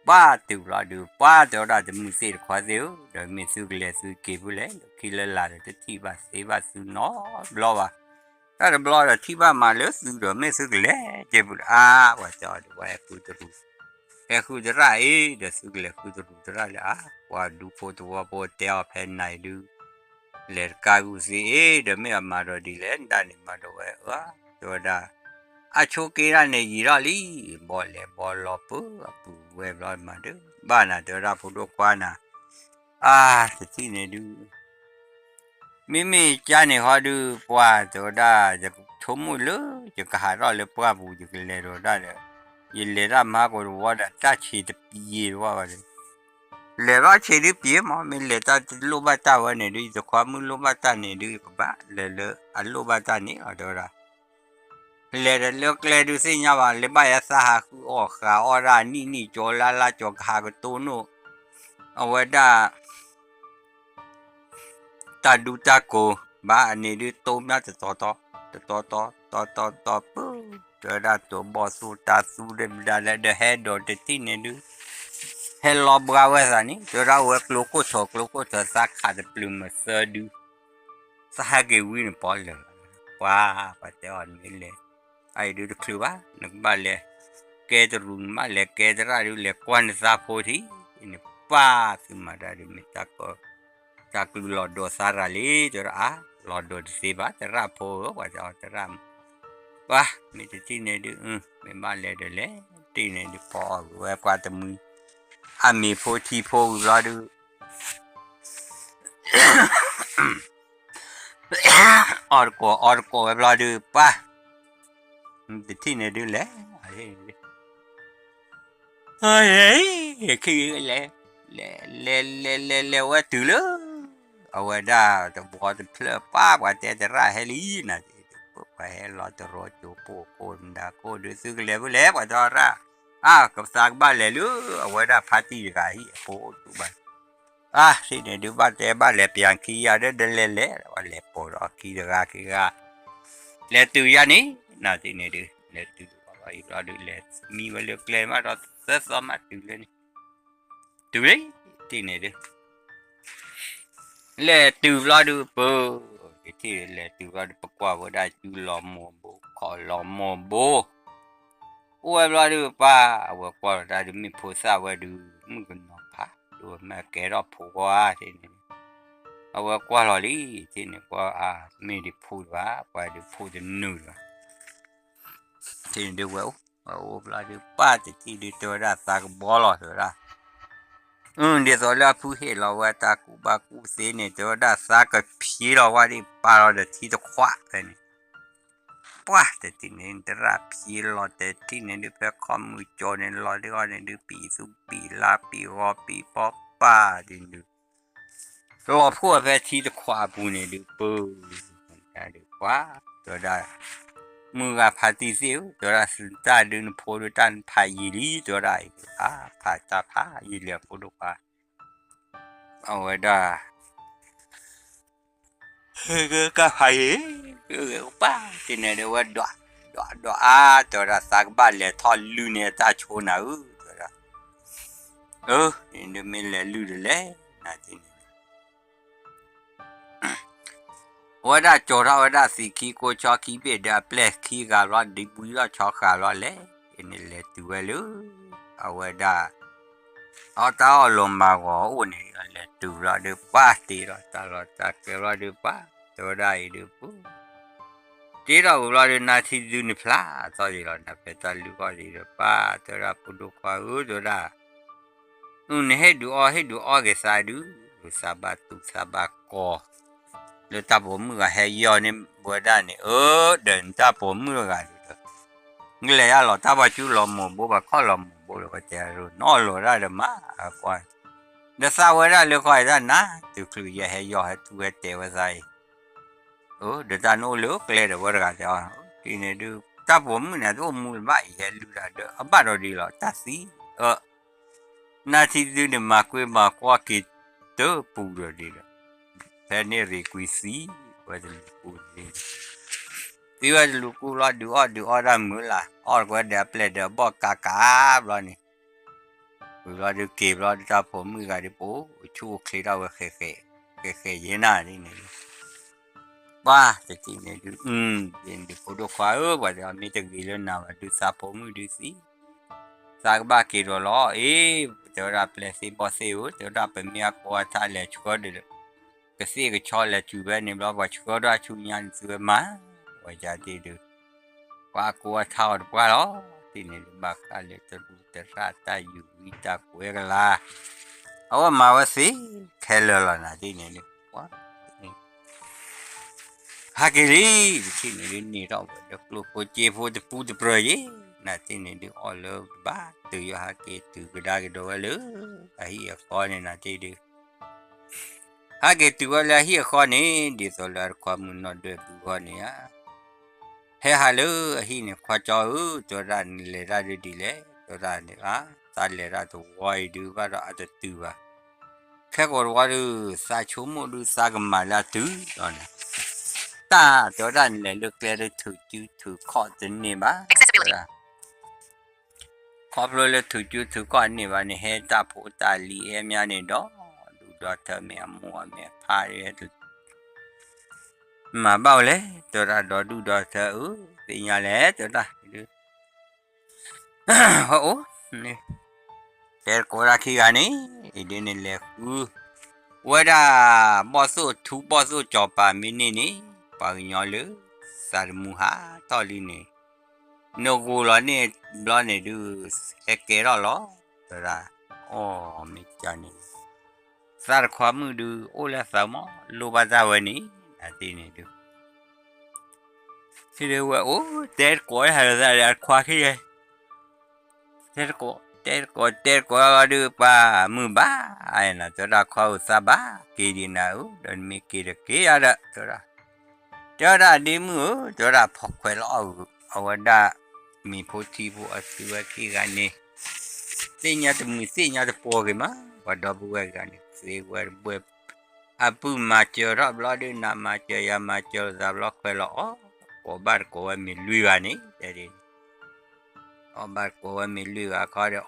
ပှၤတုၤဘျီဒုး ပှၤတဲဝဲဒၣ် တမုၢ်သ့ၣ်တခီသ့ၣ်ဧၢ ဒီးမ့ၢ်သုကလဲၤသုက့ၤဖုလဲၣ် လၢခံလၢလာ်ဒီး တထံၣ်ဘၣ်သ့ဘၣ်သုနီတဘျီဘၣ် တၢ်တဘျီဒီးထံၣ်ဘၣ်မးလၢသုဒီး မ့ၢ်သုကလဲၤက့ၤဖုလဲၣ် အါ ပှၤတဲအီၤဒုး ပှၤဟဲဃုတရူး ဟဲဃုသရၣ်အံၤ ဒီးသုကလဲၤဃုတရူးသရၣ်လၢအါ ပှၤဒူဖိသဝီဖိတဲအီၤဖဲနၤအံၤဒုး လဲၤတကးဂုာ်သ့အံၤ ဒီးမ့ၢ်အမၤဒီးဒ်လဲၣ် နဒၣ်န့ၣ်မၤဒီးဝဲအၢ တဲဝဲဒၣ် အဆိးက့ဒၣ်န့ၣ်ယံာ်ထီၣ်လံ ဘီလဲၤဘီလီၤပၢအပူၤဝဲဘျီမးဒုး ဘၣ်နၤတဲဝဲဒၣ်ဖိဒိၣ်ခွါနၤ အါ တထံၣ်န့ၣ်ဒုး မ့မ့ၢ်ကါန့ၣ်ဃီဒုး ပှၤတဲဝဲဒၣ် ယဆိကမိၣ်လၢ ယကဟးထီၣ်လၢပှၢ်ပူၤ ယကလဲၤဒီးဒၣ်ဒီး ယလဲၤတၢ်မၤကိးတဝီဒီး တၢ်ဆံးတပံၤယံာ်တဝီဘၣ်ဒီး လဲၤဘၣ်ဆံးဒုးပံၤမး, မ့ၢ်လဲၤတၢ်တလိၣ်ဘၣ်တၢ်ဝဲန့ၣ်ဒုး ယတခွါမုၣ်လိၣ်ဘၣ်တၢ်န့ၣ်ဒုး ယကဘၣ်လဲၤလၢအလိၣ်ဘၣ်တၢ်န့ၣ်လီၤ တဲဝဲဒၣ်. လဲၤဒီးလၢကျဲဒုးသ့ၣ်ညါဘၣ် လၢဘၣ်ယဲသးဟးဃုအီၣ်ဃာ်အီၣ်ဒၣ်နံၣ်နံၣ်ကၠီလါလါကၠီကဟးကတိၢ်နီၣ် အဝဲဒၣ် တၢ်ဒူတၢ်ကိးဘၣ်န့ၣ်ဒုး တိၢ်မးတတီၤတီၤ တတီၤတီၤ တီၤတီၤတီၤပူၤ, တဲဝဲဒၣ်တိၤဘီၣ်သူတၢ်သူဒီးမဒါလဲၣ်ဒီးဟဲဒီးတထံၣ်န့ၣ်ဒုး ဟဲလီၤဘှါဝဲသးန့ၣ် တဲဝဲဒၣ်ဝဲကျိခိၣ်ထီၣ်ကျိခိၣ်ထီၣ်သးခးတပျုၤမသၢဒုး သးဟဲက့ၤဝံန့ၣ်ပီၢ်လၢာ်လီၤ. ပှၤ ပှၤတဲအီၤန့ၣ်လဲၣ် အအံၤဒုးတချုးဘၣ် နကဘၣ်လဲၤ ကဲတရူး နဘၣ်လဲၤကဲသရၣ်ဒုး လဲၤကွၢ်နသးဖိထံးန့ၣ် ပှၤသုမၤတၢ်ဒုးမ့ၢ်တၢ်က တၢ်ကလုၢ်လီၤဒိးသးရၤလံ တဲဝဲဒၣ်အါ လီၤဒိးတသ့ဘၣ် သရၣ်ဖိဧၢ ပှၤတဲအီၤသရၣ် ပှၤ မ့ၢ်တထံၣ်န့ၣ်ဒုး မ့ၢ်ဘၣ်လဲၤဒီးလဲၤ တထံၣ်န့ၣ်ဒုး ပီၢ်အီၣ်ဂ့ၤဝဲပှၤတမှံၤ အမ့ၤဖိထံဖိဝံၤဘျီဒုး အီၣ်တကိးအီတကိးဝဲဘျီဒုး ပှၤ တထံၣ်န့ၣ်ဒုးလဲၤ ခံဂ့ၤလဲၤ လဲၤလဲၤလဲၤလဲၤလဲၤဝဲတုၤလၢ အဝဲဒၣ်တဘှီတဖျၢၣ်ပၢ် ပှၤတဲသရၣ်ဟဲလံနၤ ပှၤဟဲလီၤတရီကိၤပိာ်ကိၤမဒါကိၣ်ဒုး သုကလဲၤဖဲလဲၣ် ပှၤတဲသရၣ် အါ ကသးကဘၣ်လဲၤလၢ အဝဲဒၣ်ဖါတံၢ်တဂၤဟံၣ်အဖိအိၣ်တူၢ်ဘၣ် အါ ထံၣ်န့ၣ်ဒုး ဘၣ်တဲဘၣ်လဲၤပၠးခံယၤဒီး ဒလဲၤလဲၤ ပှၤလဲၤပိာ်ဒီးခံတဂၤခံဂၤ လဲၤတုၤယၤန့ၣ် နၤထံၣ်န့ၣ်ဒုး လဲၤတုၤဘၣ်အံၤဘျီဒုး လဲၤမံဝဲလၢကျဲမးဒီးသၢသီမးတုၤလၢန့ၣ် တုၤလံ ထံၣ်န့ၣ်ဒုး လဲၤတုၤဘျီဒုး ပၢ ယထံၣ်လဲၤတုၤဘျီဒုး ပကွၢ်ဝဲဒၣ်စုလီၤမိၢ်ဘိ ခီၣ်လီၤမိၢ်ဘိ အိၣ်ဝဲဘျီဒုး ပၢ် အဝဲကွၢ်လီၤတၢ်ဒုး မ့ၢ်ဖိသၣ်ဝဲဒုး မုၣ်ကနီၤဖး ဒိၣ်မးကဲထီၣ်ဖိခွါ ထံၣ်န့ၣ် အဝဲကွၢ်လီၤလံ ထံၣ်န့ၣ်ကွၢ်အါ မ့ၢ်ဒုးဖိတဘၣ် ပှၤဒုးဖိတနုာ်ဘၣ် ထံၣ်န့ၣ်ဒုးဝဲအိၣ် ဝဲအိၣ်ဘျီဒုး ပၢ်တထံၣ်ဒုး တဲဝဲဒၣ်သးကဘီလီၤ တဲဝဲဒၣ် အၢ ဒ်သိးလၢအဖုဟ့ၣ်လီၤဝဲတၢ်ကူၣ်ဘၣ်ကူၣ်သ့န့ၣ် တဲဝဲဒၣ်သးကဖံးလီၤဝဲဒၣ် ပာ်လီၤဒီးထံတခွးဖဲန့ၣ် ပှၤတထံၣ်န့ၣ် သရၣ်ဖံးလီၤတထံၣ်န့ၣ်ဒုး ဖဲခီၣ်မုၢ်ကၠီန့ၣ် လီၤဒုးအီၤန့ၣ်ဒုး ပံာ်သူပံာ်လါပံာ်ဂီၤပံာ်ပီပၢ်ဒုးဒုး လီၤဖှိၣ်ဖဲထံတခွးအပူၤန့ၣ်ဒုး ပၢ် ဒုးပှၤ တဲဝဲဒၣ် မုၢ်ဂၤဖါတံၢ်သ့ၣ်ဧၢ တဲဝဲဒၣ်တၢ်ဒုးနဖိဒုးတၢ်ဖးယံာ်လံ တဲဝဲဒၣ်အံၤ အါ ဖးတၢ်ဖးယံာ်လံအဖိဒိၣ်ခွါ အဝဲဒၣ် တၢ်ဖးယံာ် ပၢ် ထံၣ်န့ၣ်ဒုးဝဲဒွး ဒွးဒွးအါ တဲဝဲဒၣ်သးကဘၣ်လဲၤထီၣ်လုၢ်န့ၢ်တၢ်ဆိနၤဧၢ တဲဝဲဒၣ် အၢ ဒုးမ့ၢ်လဲၤလုၢ်ဒီးလဲၣ် နၤထံၣ်န့ၣ် အဝဲဒၣ်ကၠီၤထီၣ်ဝဲဒၣ်သံးခံကိးဆီခံဘ့ၣ်ဒီးအပျဲၢ်ခံဂၤဘျီ ဒံးဘှံးထီၣ်ဆီဃာ်ဘျီလဲၣ် န့ၣ်လဲၤတုၤဝဲလၢ အဝဲဒၣ် အတၢ်အီၣ်လီၤမၤဂီၤအိၣ်န့ၣ် လဲၤတုၤဘျီဒုး ပှၤတ့ထီၣ်တၢ်လီၢ်တၢ်ကျဲဘျီဒုး ပှၤ တဲဝဲဒၣ်အံၤဒုး ပူ တ့ထီၣ်ဝံၤဘျီဒုး နါထံဒုးနဖျါအသီဒံးလီၤ နဖဲတၢ်လုၢ်အီၣ်ဒံးဒီး ပှၤ တဲဝဲဒၣ်ဖိဒိၣ်ခွါဧၢ တဲဝဲဒၣ် နဟ့ၣ်ဒုးအီၣ် ဟ့ၣ်ဒုးအီၣ်က့ၤသးဒုး သးဘၣ်တူၢ်သးဘၣ်ကီ လၢတၢ်ပိာ်မုၣ်ဂၤဟဲယီၢ်န့ၢ်ဝဲဒၣ်န့ၣ် အၢ ဒီးနတၢ်ပိာ်မုၣ်တဂၤဒုးဒီး နကလဲၤယါလီၤ တၢ်ပှၤကၠူလီၤမိၢ်ဘိ ပှၤခီၣ်လီၤမိၢ်ဘိလၢပှၤတဲဒုး နီၢ်လီၤဒၣ်ဒီးမး ကွၢ် ဒီးသးဝဲဒၣ်လၢခီအံၤတၢ်နါ တုၤချုးယဟဲယီၢ်ဟဲထူဝဲတဲဝဲသးအံၤ အၢ ဒီးတၢ်နအိၣ်လၢကျဲဒီးဝဲတဂၤတဲအီၤ ဒ်န့ၣ်ဒုး တၢ်ပိာ်မုၣ်န့ၣ် တအိၣ်မူလၢၤဘၣ်အံၤ ဟဲလုၢ်တၢ်ဒီး အဘၣ်ဒီးဒ်လီၤ တၢ်သံ အၢ နါထံဒုးန့ၣ်မၤကွံမၤကွီၢ်က့ၤတပူၤဒီးဒ်ဒီး ဖဲန့ၣ်ရ့ၣ်ကွံာ်သံဝဲတလူၤကူၣ်န့ၣ် သံဝဲတလူၤကူၣ်လီၤ ဒုးအီၣ်ဒုးအီၣ်တၢ်မုာ်လၢ် အီၣ်ကွဲဒီးအပျဲၢ်ဒီးအဘီၣ်ကးကးဘျီန့ၣ် ဝံၤဘျီဒုးက့ၤဘျီဒုးတၢ်ပိာ်မုၣ်ဂၤဒုးပအိၣ်ဆူၣ်အိၣ်ချ့ထီၣ်ဝဲ ဃဲးဃဲးယဲနၤဒ်န့ၣ် ပှၤတထံၣ်န့ၣ်ဒုး အၢ ဒ်န့ၣ်ဒုးဖိဒိၣ်ခွါဧၢ ပှၤတဲအီၤမ့ၢ်တဂ့ၤလၢနၤဘၣ်ဒုးသးပိာ်မုၣ်ဒုးသံ သးကဘၣ်က့ၤဒီးလီၤ အ့ တဲဝဲဒၣ်ပျဲၢ်သ့ၣ်ဘီၣ်သ့ၣ်ဧၢ တဲဝဲဒၣ်ပမ့ၢ်အကိးအထါလဲၤဆှၢဒီး ကသ့ၣ်ကဆီလဲၤစူၤဖဲန့ၣ်ဘျီ ပှၤဆှၢဒီးအဆူညါန့ၣ်သုဝဲမၤ ဝဲဒၣ်ဒ်ဒုး ပှၤကိးအထါအီၤတပှၢ်လီၤ ဒ်န့ၣ်ဒုး ဘၣ်ဃးလၢတရူးတရၣ်တၢ်ယူၤဝံတၢ်ကွဲကလၤ အဝဲမၤဝဲသ့ခဲလၢာ်လီၤနၤ ဒ်န့ၣ်ဒုး ပှၤ ဟဲက့ၤလံ တထံၣ်န့ၣ်ဒုးန့ၢ်ထီၣ်ဝဲဒီးကျိၣ်ဖိစ့ဖိတပူၤတပြၢၤယဲ နသ့ၣ်န့ၣ်ဒုး အီၣ်လၢဘၣ်တုၤယီၤ ဟဲက့ၤတုၤကဒါက့ၤဒီးဝဲလၢ အဟံၣ်အဃီန့ၣ် နသ့ၣ်ဒုး ဟဲက့ၤတုၤဝဲလၢအဟံၣ်အဃီန့ၣ် ဒ်သိးလၢအတခွါမုၣ်နီၢ်ဒွဲၣ်ဘုဂီၢ်န့ၣ်ဧါ ဟဲဟးလၢအဟံၣ်န့ၣ် ခွါကၠီဧၢ တဲဝဲဒၣ် နလဲၤတၢ်ဒုးဒ်လဲၣ် တဲဝဲဒၣ်န့ၣ် သးလဲၤတၢ်တဝီအံၤဒုး ဘၣ်ဒီးအတတုၤဘၣ် ခဲကိာ်တဝီဒုး သးဆိကမိၣ်ဒုး သးကမၤလၢအတုၤလီၤန့ၣ် တၢ်တဲဝဲဒၣ် နလဲၤလၢကျဲဒုး ထုးစုထုးခီၣ်တန့ၢ်ဘၣ် တဲဝဲဒၣ် ခီဖျိလၢထုးစုထုးခီၣ်န့ၢ်ဘၣ်န့ၣ် ဟဲတၢ်ဖိတၢ်လံၤဟဲမးန့ၣ် ဒီဒူၣ်ဒီထၢ မ့ၢ်အမိၢ်အမဲာ်ဖး မၤဘၣ်ဝဲလဲၣ် တဲဝဲဒၣ် ဒီဒူၣ်ဒီထၢဧၢ သ့ၣ်ညါလဲၣ် တဲဝဲဒၣ် ဟဲအိၣ် တဲတကိးဒၣ်ခံဂၤန့ၣ် အံၤဒ်န့ၣ်လဲၤဃု ဝဲဒၣ် ဘီၣ်သိၣ်ထူဘီၣ်သိၣ်စီၤပၤမ့ၢ်န့ၢ်န့ၣ် ပှၤကညီလၢ သးတမူဟးထီၣ်လံန့ၣ် နဂိၤလီၤန့ၢ်ဘျီန့ၣ်ဒုး ဟဲကဲထီၣ်လီၤ တဲဝဲဒၣ် အီၣ်မ့ၢ်ကန့ၣ် သးတခွါမုၣ်ဒုး အိၣ်လၢသးမီၢ် လိၣ်ဘၣ်တၢ်ဝဲန့ၣ် နသ့ၣ်န့ၣ်ဒုး ဟံးဒုးဝဲအိၣ် တဲတကိးဟဲလီၤသးဒီးအခွါခံဂၤ တဲတကိး တဲတကိး တဲတကိးလီၤဒုး ပှၤမုၢ်ဘၣ် နတဲဝဲဒၣ်ခွါဧၢ သးဘၣ်က့ၤဒံးနၤဧၢ ဒီးနမ့ၢ်က့ၤဒီးက့ၤယၤဒီး တဲဝဲဒၣ် တဲဝဲဒၣ်ဒ့မုၣ်ဧၢ တဲဝဲဒၣ် ဖီၣ်ခွဲးလီၤအီၣ်ဂုာ် အဝဲဒၣ် မ့ၤဖိထံဖိအသုဝဲခံဂၤန့ၣ် သ့ၣ်ညါတမုာ်သ့ၣ်ညါတပှီၤဂ့ၤမး ပှၤဒီပုၢ်ဝဲၢ်ဂၤန့ၣ် သ့ဝဲတဘှဲ အပုၢ်မၤစၢၤထီၣ်ဘျီဒုး နမၤစၢၤယၤမၤစၢၤလိာ်သးဘျီ ခွဲးလီၤအီၣ် ကိးဘၣ်တကိးဝဲမ့ၢ်လွံၢ်ဂၤ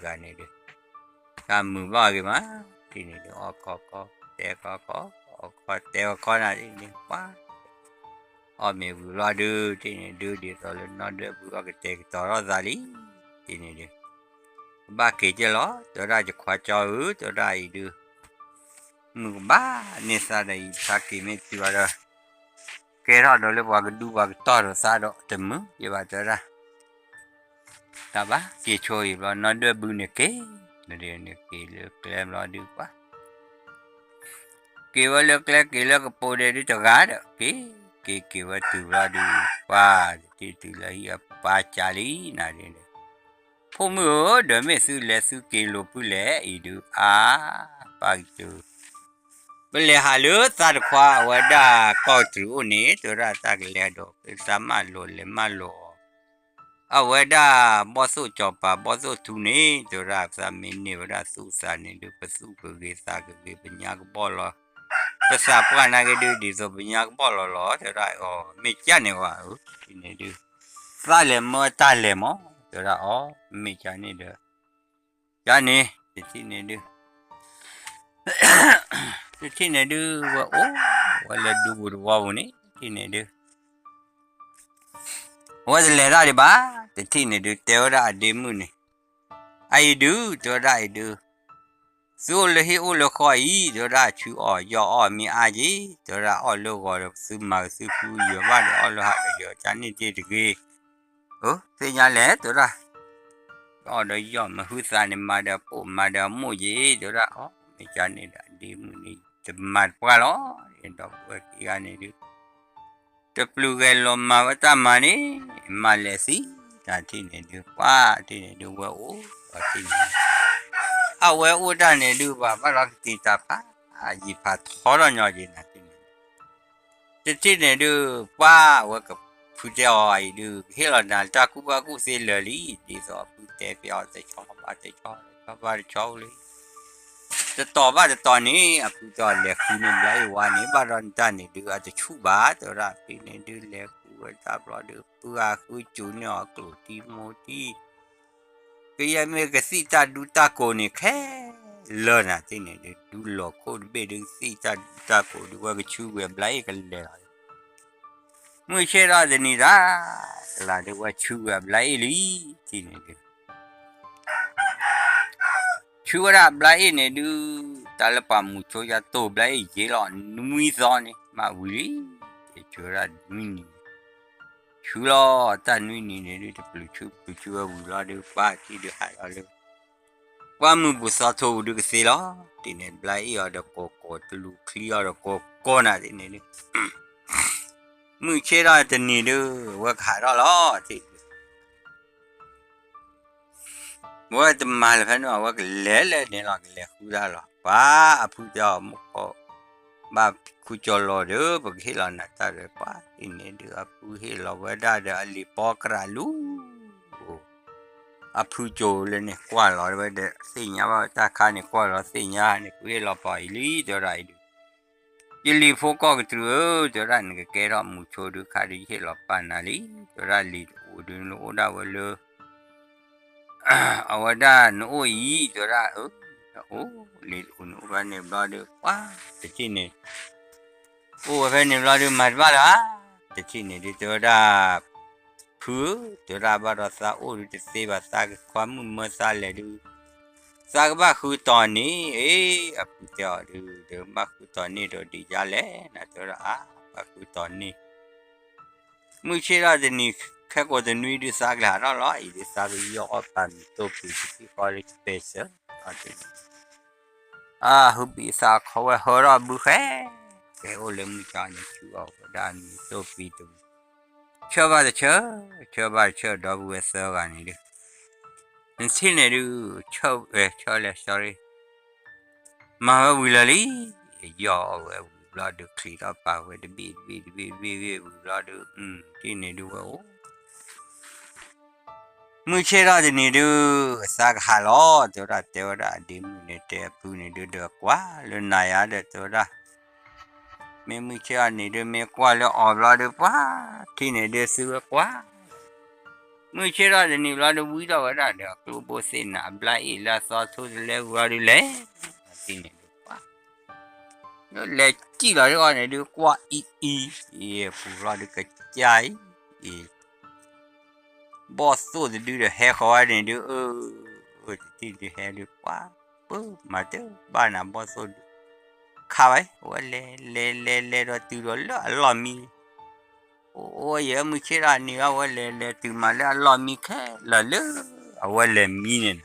န့ၣ် တဲဒ်န့ၣ် အီၣ်ဘၣ်တကိးဝဲမ့ၢ်လွံၢ်ဂၤခီဒီး အီၣ်ခီခီတဲခီခီ အီၣ်လွံၢ်ဂၤန့ၣ်ဒုး တၢ်မုာ်ဘၣ်ဂ့ၤမး ဒ်န့ၣ်ဒုး အီၣ်ခီခီတဲခီခီ အီၣ်ခီတဲခီခီနၤဒ်န့ၣ် ပှၤ အီၣ်မ့ၤဝံၤဘျီဒုး ဒ်န့ၣ်ဒုး ဒ်သိးလၢနီၢ်ဒွဲၣ်ဘုဂီၢ်ကတဲာ်ကတီၤထီၣ်သးလံ ဒ်န့ၣ်ဒုး ကဘၣ်က့ၤကဲလီၤ တဲဝဲဒၣ် ယခွါကၠီဧၢ တဲဝဲဒၣ်အံၤဒုး မုၢ်ကဘၣ်န့ၢ်သးဒီးအံၤ သးက့ၤမ့ၢ်တုၤဘၣ်ဒီး ကဲထီၣ်ဒီးလၢပှၤကဒူပှၤကတီၢ်ဒီးသးဒီးတမုာ်ယဘၣ် တဲဝဲဒၣ် တၢ်ဘၣ်က့ၤဆိအံၤဘျီ နီၢ်ဒွဲၣ်ဘုန့ၣ်က့ၤ နဒုးန့ၣ်က့ၤလၢကျဲဘျီဒုးပှၤ က့ၤဝဲလၢကျဲက့ၤလၢကပိာ်ဒဲးဒုးတဂၤဒီး က့ၤ က့ၤက့ၤဝဲတုၤဘျီဒုး ပှၤတထံၣ်တုၤလၢဟံၣ်အပၢ်ကၢ်လံနၤဒ်န့ၣ် ဖိမုၣ်ဧၢ ဒီးမ့ၢ်သုလဲၤသုက့ၤလိာ်ဖုလဲၣ်အံၤဒုး အါ ပၢ်ကစၢ် ပလဲၤဟးလၢသးတခွါအဝဲဒၣ်ကီၢ်တရံးအိၣ်န့ၣ် တဲဝဲဒၣ်သးကလဲၤဒီး သးမၢလိာ်လဲၤမၢလိာ် အဝဲဒၣ်ဘီၣ်သိၣ်စီၤပၤဘီၣ်သိၣ်ထူန့ၣ် တဲဝဲဒၣ်သးမ့ၢ်န့ၢ်ဝဲဒၣ်သူၣ်သးန့ၣ်ဒုး ပသူၣ်ကဂ့ၤသးကဂ့ၤ ပညါကဘီၣ်လီၤ ပသးပှၢ်နာ်က့ဒုး ဒ်သိးပညါကဘီၣ်လီၤလီၤ တဲဝဲဒၣ်အီၤ မ့ၢ်ကၢ်န့ၣ်ဝဲဧၢ ဒ်န့ၣ်ဒုး သးလဲၤမၢတၢ်လဲၤမး တဲဝဲဒၣ်အီၤ မ့ၢ်ကၢ်န့ၣ်ဒီး ကၢ်န့ၣ် တထံၣ်န့ၣ်ဒုး တထံၣ်န့ၣ်ဒုး ဝဲအိၣ်ဝဲလၢဒူပူၤတဝီပူၤန့ၣ် တထံၣ်န့ၣ်ဒုး အဝဲတလဲၤတၢ်ဒံးဘၣ် တထံၣ်န့ၣ်ဒုး တဲဝဲဒၣ်အဒ့မုၣ်န့ၣ် အအံၤဒုး တဲဝဲဒၣ်အံၤဒုး သုအိၣ်လၢဟံၣ်အိၣ်လၢဃီအံၤ တဲဝဲဒၣ်ဆူအီၣ်ယီၢ်အီၣ်မ့ၢ်အါက့ၤ တဲဝဲဒၣ်အီၣ်လၢဂီၤဒီးသုမၤသုဖုယီၤဘၣ်ဒီးအီၣ်လၢဟးဒီးယီၤ ကၢ်န့ၣ်တ့ၢ်တဂ့ၤ အသ့ၣ်ညါလဲၣ် တဲဝဲဒၣ် အီၣ်ဒီးယီၢ်မ့ၢ်ဟုသးန့ၣ် မၤဒီးပိာ်မၤဒီးအမိၢ်ယ့ၣ် တဲဝဲဒၣ်အီၤ မ့ၢ်ကၢ်န့ၣ်ဒီးအဒ့မုၣ်န့ၣ် တမၤတပှၢ်လီၤ ဒီပုၢ်ဝဲၢ်ခံဂၤန့ၣ်ဒုး တပျုၤဂဲၤလီၤမၤဝဲတၢ်မၤန့ၣ် မၤလဲၤသံ တၢ်ထံၣ်န့ၣ်ဒုး ပှၤထံၣ်န့ၣ်ဒုး ဝဲအိၣ်အီၤထံၣ်န့ၣ် အဝဲအိၣ်တၢ်န့ၣ်ဒုး ဘၣ်ဘၣ်လီၤကတံာ်တၢ်ဖး အယံာ်ဖးထီထီၣ်ညီယံာ်နၤထံၣ်န့ၣ် တထံၣ်န့ၣ်ဒုး ပှၤအဝဲကဖုတဲအီၤအံၤဒုး ကဟ့ၣ်လီၤနၤတၢ်ကူၣ်ဘၣ်ကူၣ်သ့လၢာ်လံ ဒ်သိးအဖုတဲဖဲအီၤတဆီဘၣ်တဆီ တဆီဘၣ်တဆီအိၣ်လံ တတီၤဘၣ်တတီၤန့ၣ် အဖုတဲအီၤလဲၤဃုန့ၢ်ဘျါအ့ၣ်ဝါန့ၣ် ဘၣ်ဒီးနတၢ်န့ၣ်ဒုး အတဆူၣ်ဘၣ် တဲဝဲဒၣ် ဖဲန့ၣ်ဒုးလဲၤဃုဝဲတၢ်ဘျီဒုး ဖုအဃုစူၤန့ၢ်အီၤကျိၣ်ထံမိၢ်ထံ ကယဲၢ်မ့ၢ်ကသံၣ်တၢ်ဒူတၢ်ကိးန့ၣ်ခဲလၢာ်နၤသ့ၣ်န့ၣ်ဒုး ဒူလီၤခိၣ်တဘ့ၣ်ဒုး ကသံၣ်တၢ်ဒူတၢ်ကိးဒုး ဝဲကဆူဝဲဘျါအ့ၣ်ကလဲၤလီၤ မုၢ်ဆ့ၣ်ထီၣ်တနံၤတၢ် ကလၤဒုးဝဲဆူဝဲဘျါအ့ၣ်လံ ထံၣ်န့ၣ်ဒုး ဆူဝဲဒၣ်ဘျါအ့ၣ်န့ၣ်ဒုး တၢ်လၢပှၤမူၤဆိယါတိၢ်ဘျါအ့ၣ်ယ့လီၤ နွံသီန့ၣ် မးဝံၤလံ ဆူဝဲဒၣ်နွံနံၤ ဆူလီၤတၢ်နွံနံၤန့ၣ်ဒုး တပျုၤဆူပျုၤဆူဝဲဝံၤလီၤဒုး ပှၤထံၣ်ဒုးဟးလီၤလၢ ပှၤမုၢ်ဘူၣ်သီထိၣ်ဒုးကသ့လီၤ တထံၣ်န့ၣ် ဘျါအ့ၣ်အီၤဒီးကိးကိး တလူၤချံအီၤဒီးကိးကိးနၤသ့ၣ်န့ၣ်ဒုး မုၢ်ဆ့ၣ်ထီၣ်တနံၤဒုး ဝဲကဟးထီၣ်လီၤထံၣ်ဒုး ဝဲတမၤလၢၤဖဲန့ၣ် အဝဲကလဲၤလၢန့ၣ်လီၤ ကလဲၤဃုတၢ်လီၤ. ပှၤအဖုတဲအီၤ မုၣ်ကီၢ် ဘၣ်ခူကၠီလီၤဒီး ပကဟ့ၣ်လီၤနၤတၢ်ဒီး ပှၤထံၣ်န့ၣ်ဒုး အဖုဟ့ၣ်လီၤဝဲဒၣ်ဒီးအလံာ်ပီကရၣ်လူၤ အဖုကၠိလၢန့ၣ် ကွၢ်လီၤဝဲဒီး သ့ၣ်ညါဘၣ်တၢ်ခါန့ၣ် ကွၢ်လီၤသ့ၣ်ညါန့ၣ် ဖုဟ့ၣ်လီၤပှၤအံၤလံ တဲဝဲဒၣ်အံၤဒုး ယလံာ်ဖိကီၢ်ကတြူၢ်ဧၢ တဲဝဲဒၣ် နကကဲထီၣ်မုာ်ဆိဒုးခါဒုး ယဟ့ၣ်လီၤပာ်နၤလံ တဲဝဲဒၣ် လံာ်တအိၣ်ဒုး နအိၣ်ဒၣ်ဝဲလၢ အဝဲဒၣ်နအိၣ်အံၤ တဲဝဲဒၣ် အၢ အိၣ် လံာ်တအိၣ်န့ၣ်အိၣ်ဖဲန့ၣ်ဘျီဒုး ပှၤတထံၣ်န့ၣ် အိၣ်ဝဲဖဲန့ၣ်ဘျီဒုး မၤတဘၣ်လၢၤ တထံၣ်န့ၣ်ဒုး တဲဝဲဒၣ် ဖုဧၢ တဲဝဲဒၣ် ဘၣ်ဒီးသးအိၣ်ဒုးတသ့ဘၣ် သးကခွါမုၣ်မၢသးလဲၣ်ဒုး သးကဘၣ်ဃုတီၤန့ၢ် အ့ အဖုတဲအီၤဒုး ဒီးဘၣ်ဃုတီၤန့ၢ်ဒီးဒံးယါလဲၣ် နတဲဝဲဒၣ် အါ ဘၣ်ဃုတီၤန့ၢ် မုၢ်ဆ့ၣ်ထီၣ်တနံၤ ခဲကိာ်တနွံဒုး သးကလဲၤဟးထီၣ်လီၤ အံၤဒုး သးကယီၢ်အီၣ်ပာ်မံၤတိၢ်ပံၤတထံၣ်ဃီလၢ စပဲးစၢၤ အဟူဘံၣ်သးခီဝဲ ဟၢထီၣ်ဘုဃဲ ကဲအိၣ်လၢမုၢ်ဆါန့ၣ် ဆူအီၤဝဲဒၣ်မံၤတိၢ်ပံၤတဝံၤ ဆၢဘၣ်တဆၢ ဆၢဘၣ်တဆၢ ဒီပုၢ်ဝဲၢ်သၢဂၤန့ၣ်ဒုး နထံၣ်န့ၣ်ဒုး ဆၢ ဆၢလဲၣ် sorry မၤဝဲဝံၤလၢာ်လံ ယီၢ်အီၣ်ဝဲဝံၤဘျီဒုး ချံးထီၣ်ပာ်ဝဲတဘ့ၣ်တဘ့ၣ်တဘ့ၣ်တဘ့ၣ်ဝံၤဘျီဒုး ထံၣ်န့ၣ်ဒုးဝဲအိၣ် မုၢ်ဆ့ၣ်ထီၣ်တနံၤဒုး သးကဟးလီၤ တဲဝဲဒၣ် တဲဝဲဒၣ် အဒ့မုၣ်န့ၣ် တဲအဖုန့ၣ်ဒုး ဒီးကွၢ်လၢနၤယၤဒီး တဲဝဲဒၣ် မ့ၢ်မုၢ်ဆ့ၣ်ထီၣ်တနံၤဒုး မ့ၢ်ကွၢ်လၢအီၤဘျီဒုး ပှၤထံၣ်န့ၣ်ဒုး သုဝဲကွၢ် မုၢ်ဆ့ၣ်ထီၣ်တနံၤဘျီဒုး ဝံထီၣ်ဝဲဒၣ်ဒီး အကျိဘိသ့ၣ်နၤ အဘျါအ့ၣ်လၢအသီထိတလဲဝံၤဘျီဒုးလဲၣ် ထံၣ်န့ၣ်ဒုး ပှၤ လၢလဲၤစံၣ်လီၤဒုးအီၤန့ၣ်ဒုး ကွၢ်အံၤအံၤ အံၤပူၤဘျီဒုးကစၢ်အံၤ အံၤ ဘီၣ်သိၣ်တဒုဒီးဟဲဃီၤဝဲန့ၣ်ဒုး အၢ တထံၣ်ဒုးဟဲဒုး ပှၤ ပၢ်မၤတဘၣ်နၤဘီၣ်သိၣ်ဒုး ခးဝဲ အဝဲလဲၤလဲၤလဲၤလဲၤဒီးတုၤဒီးလၢအလီၢ်မံ အိၣ်ယဲမုၢ်ဆ့ၣ်ထီၣ်န့ၣ် အဝဲလဲၤလဲၤတုၤမးလၢအလီၢ်မံခဲလၢာ်လၢ အဝဲလဲၤမံန့ၣ်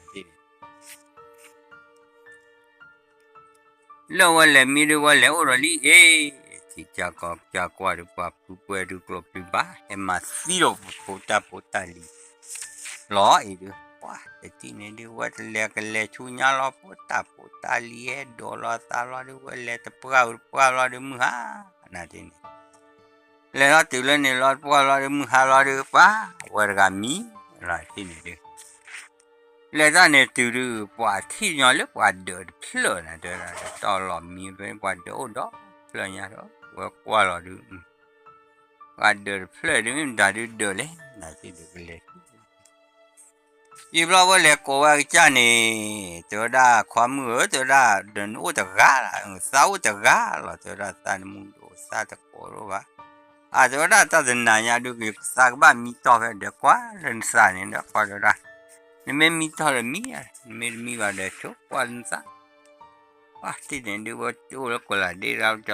လၢအဝဲလဲၤမံဒုး ဝဲလဲၤအိၣ်ဒီးလံ အ့ ထံၣ်ကၢ်ကီကၢ်ကွၢ်ဒုး ပှၤဖုပှဲၤဒုး ကျိချံဘၣ် ဟဲမၤသံဒီးဖိတၢ်ဖိတၢ်လံၤ လီၤအံၤဒုး ပှၤတထံၣ်န့ၣ်ဒုး ဝဲတလဲၤကလဲၤဆူညါလီၤ ဖိတၢ်ဖိတၢ်လံၤ ဟဲဒိးလီၤသးလီၤဒုး ဝဲလဲၤတပှၢ်တပှၢ်လီၤဒုး မုၢ်ဟါ နၤထံၣ်န့ၣ် လဲၤလီၤတုၤလၢန့ၣ်လီၤ တပှၢ်လီၤဒုး မုၢ်ဟါလီၤဒုး ပှၤ ဝဲတဂၤမံ လီၤထံၣ်န့ၣ်ဒုး လဲၤတၢ်န့ၣ်တုၤဒုး ပှၤထံၣ်ညီလၢပှၤဒၢးတဖျၢၣ်နၤ တဲဝဲဒၣ် တၢ်လီၢ်မံဖဲ ပှၤဒၢးအိၣ်ဒီးဖျၢၣ်ညါဒီး ဝဲကွၢ်လီၤဒုး ပှၤဒၢးတဖျၢၣ်ဒုး မ့ၢ်မတၤဒုးဒၢးလဲၣ် နၤထံၣ်ဒုးကလဲၤ ယံာ်ဘျီဝဲလဲၤကိးဝဲအကစၢ်န့ၣ် တဲဝဲဒၣ် ခွါမုၣ်ဧၢ တဲဝဲဒၣ် ဒီးနအိၣ်တဂၤလီၤ သးအိၣ်တဂၤလီၤ တဲဝဲဒၣ် သးနမူဒိၣ်သးတကိးဒိၣ်ဘၣ် အတဲဝဲဒၣ် တၢ်တနၤညါဒုး သးကဘၣ်မံတီၢ်ဖဲဒီးကွၢ်လၢနသးန့ၣ်ဒီး ကွၢ်တဲဝဲဒၣ် နမ့ၢ်မံတီၢ်ဒီးမံ နမ့ၢ်တမံဘၣ်ဒီးဆိကွၢ်လၢနသး ပှၤထံၣ်န့ၣ်ဒုး ဝဲအိၣ်လၢကိးလးဒ့တၢ်ကီလီၤ တဲ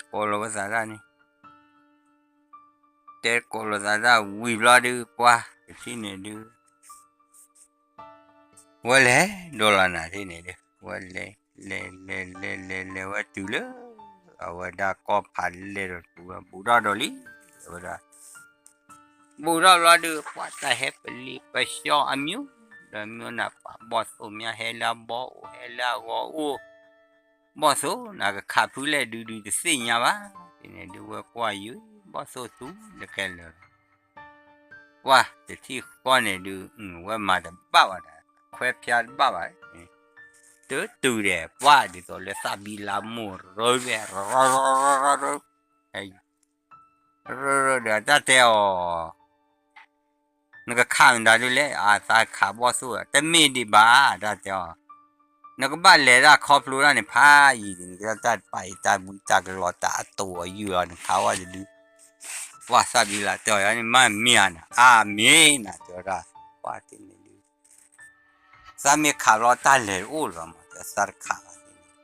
ကိးလီၤဝဲသးတၢ်န့ၣ် တဲကိးလီၤသးတၢ်ဝံၤဘျီဒုး ပှၤတထံၣ်န့ၣ်ဒုး ဝဲလဲၤဒိလီၤနၤထံၣ်န့ၣ်ဒုး ဝဲလဲၤ လဲၤလဲၤလဲၤလဲၤလဲၤဝဲတုၤလၢ အဝဲဒၣ်ကီၢ်ဖးလဲၢ်ဒီးတုၤဝဲ ဘူးထီၣ်ဒီးလံ အဝဲဒၣ် ဘူးထီၣ်ဘျီဒုး ပှၤတၢ်ဟဲပလံၤပဆှီအမျိုး ဒီးမျိုးနၤ ပှၤဘီၣ်သိၣ်မးဟဲလၢအဘီအိၣ် ဟဲလၢအဂီၤအိၣ် ဘီၣ်သိၣ်နၤကခးဖုလဲၣ်ဒုးဒုးတသ့ၣ်ညါဘၣ် ထံၣ်န့ၣ်ဒုးဝဲကွၢ်ယုာ် ဘီၣ်သိၣ်သူလၢခဲလၢာ် ပှၤတထံၣ်ဃီန့ၣ်ဒုး ဝဲမၤတဘၣ်ဘၣ်ဒီး ခွဲးဖျါတဘၣ်ဘၣ် တတုၤဒဲး ပှၤဒ်သိးလၢသးဘံလးမိၢ်ရၢဝဲ ရၢရၢရၢရၢ ရၢရၢဒီးတၢ်တဲအီၤ နကခးမတၤဒုးလဲၣ် အသးခးဘီၣ်သိၣ် တမ့ၢ်ဒံးဘၣ် တၢ်တဲအီၤ နကဘၣ်လဲၤတၢ်ခီဖျိတၢ်န့ၣ် ဖးယံာ်န့ၣ် တၢ်ပာ်အံၤတၢ်ဘှံးတၢ်ကလီၤတၢ်အတိာ်အယုၢ်လီၤ နခးဝဲတဒု ပှၤသးဘံလးတဲအီၤ ယၤန့ၣ် မ့ၢ်မ့ၢ်ဧါနၤ အါမ့ၢ်နၤ တဲဝဲဒၣ် ပှၤတထံၣ်န့ၣ်ဒုး သးမ့ၢ်ခးလီၤတၢ်လဲၤတအိၣ်လၢၤမး သးတခးဘၣ်န့ၣ်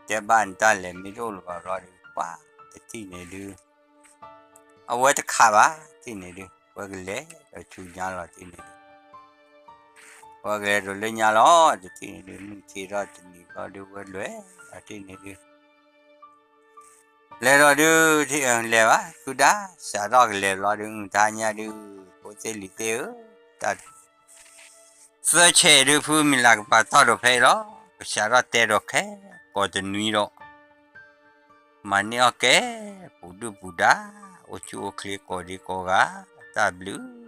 တဲဘၣ်နတၢ်လဲၤမ့ၢ်တအိၣ်လၢၤဘၣ်ဘျီဒုး ပှၤတထံၣ်န့ၣ်ဒုး အဝဲတခးဘၣ် ထံၣ်န့ၣ်ဒုး ဝဲကလဲၤဒီးဆူညါလီၤထံၣ်န့ၣ်ဒုး ဝဲကလဲၤဒီးလၢညါလီၤ တထံၣ်န့ၣ်ဒုး မုၢ်ဆ့ၣ်ထီၣ်တနံၤဘျီဒုး ဝဲလဲၤလီၤထံၣ်န့ၣ်ဒုး လဲၤဒီးဒုး ထံၣ်အလဲၤဘၣ် ဃုဒၣ် စးထီၣ်ကလဲၤဘျီဒုး တဟါညါဒုး ဖိသ့ၣ်လံၤသ့ၣ်ဧၢ, တၢ် သၢဆဲးဒုးဖုမုၢ်လၢ်ကပာ်တီၢ်ဒီးဖဲအံၤလီၤ. ကစးထီၣ်တဲဒီးခဲ ကိးတနွံဒီး မၤန့ၢ်အီၣ်ကဲ ပူၤဒုၣ်ပူၤဒါ အိၣ်ဆူၣ်အိၣ်ချ့ကိးဒံကိးဂၤ တၢ်ဘျုး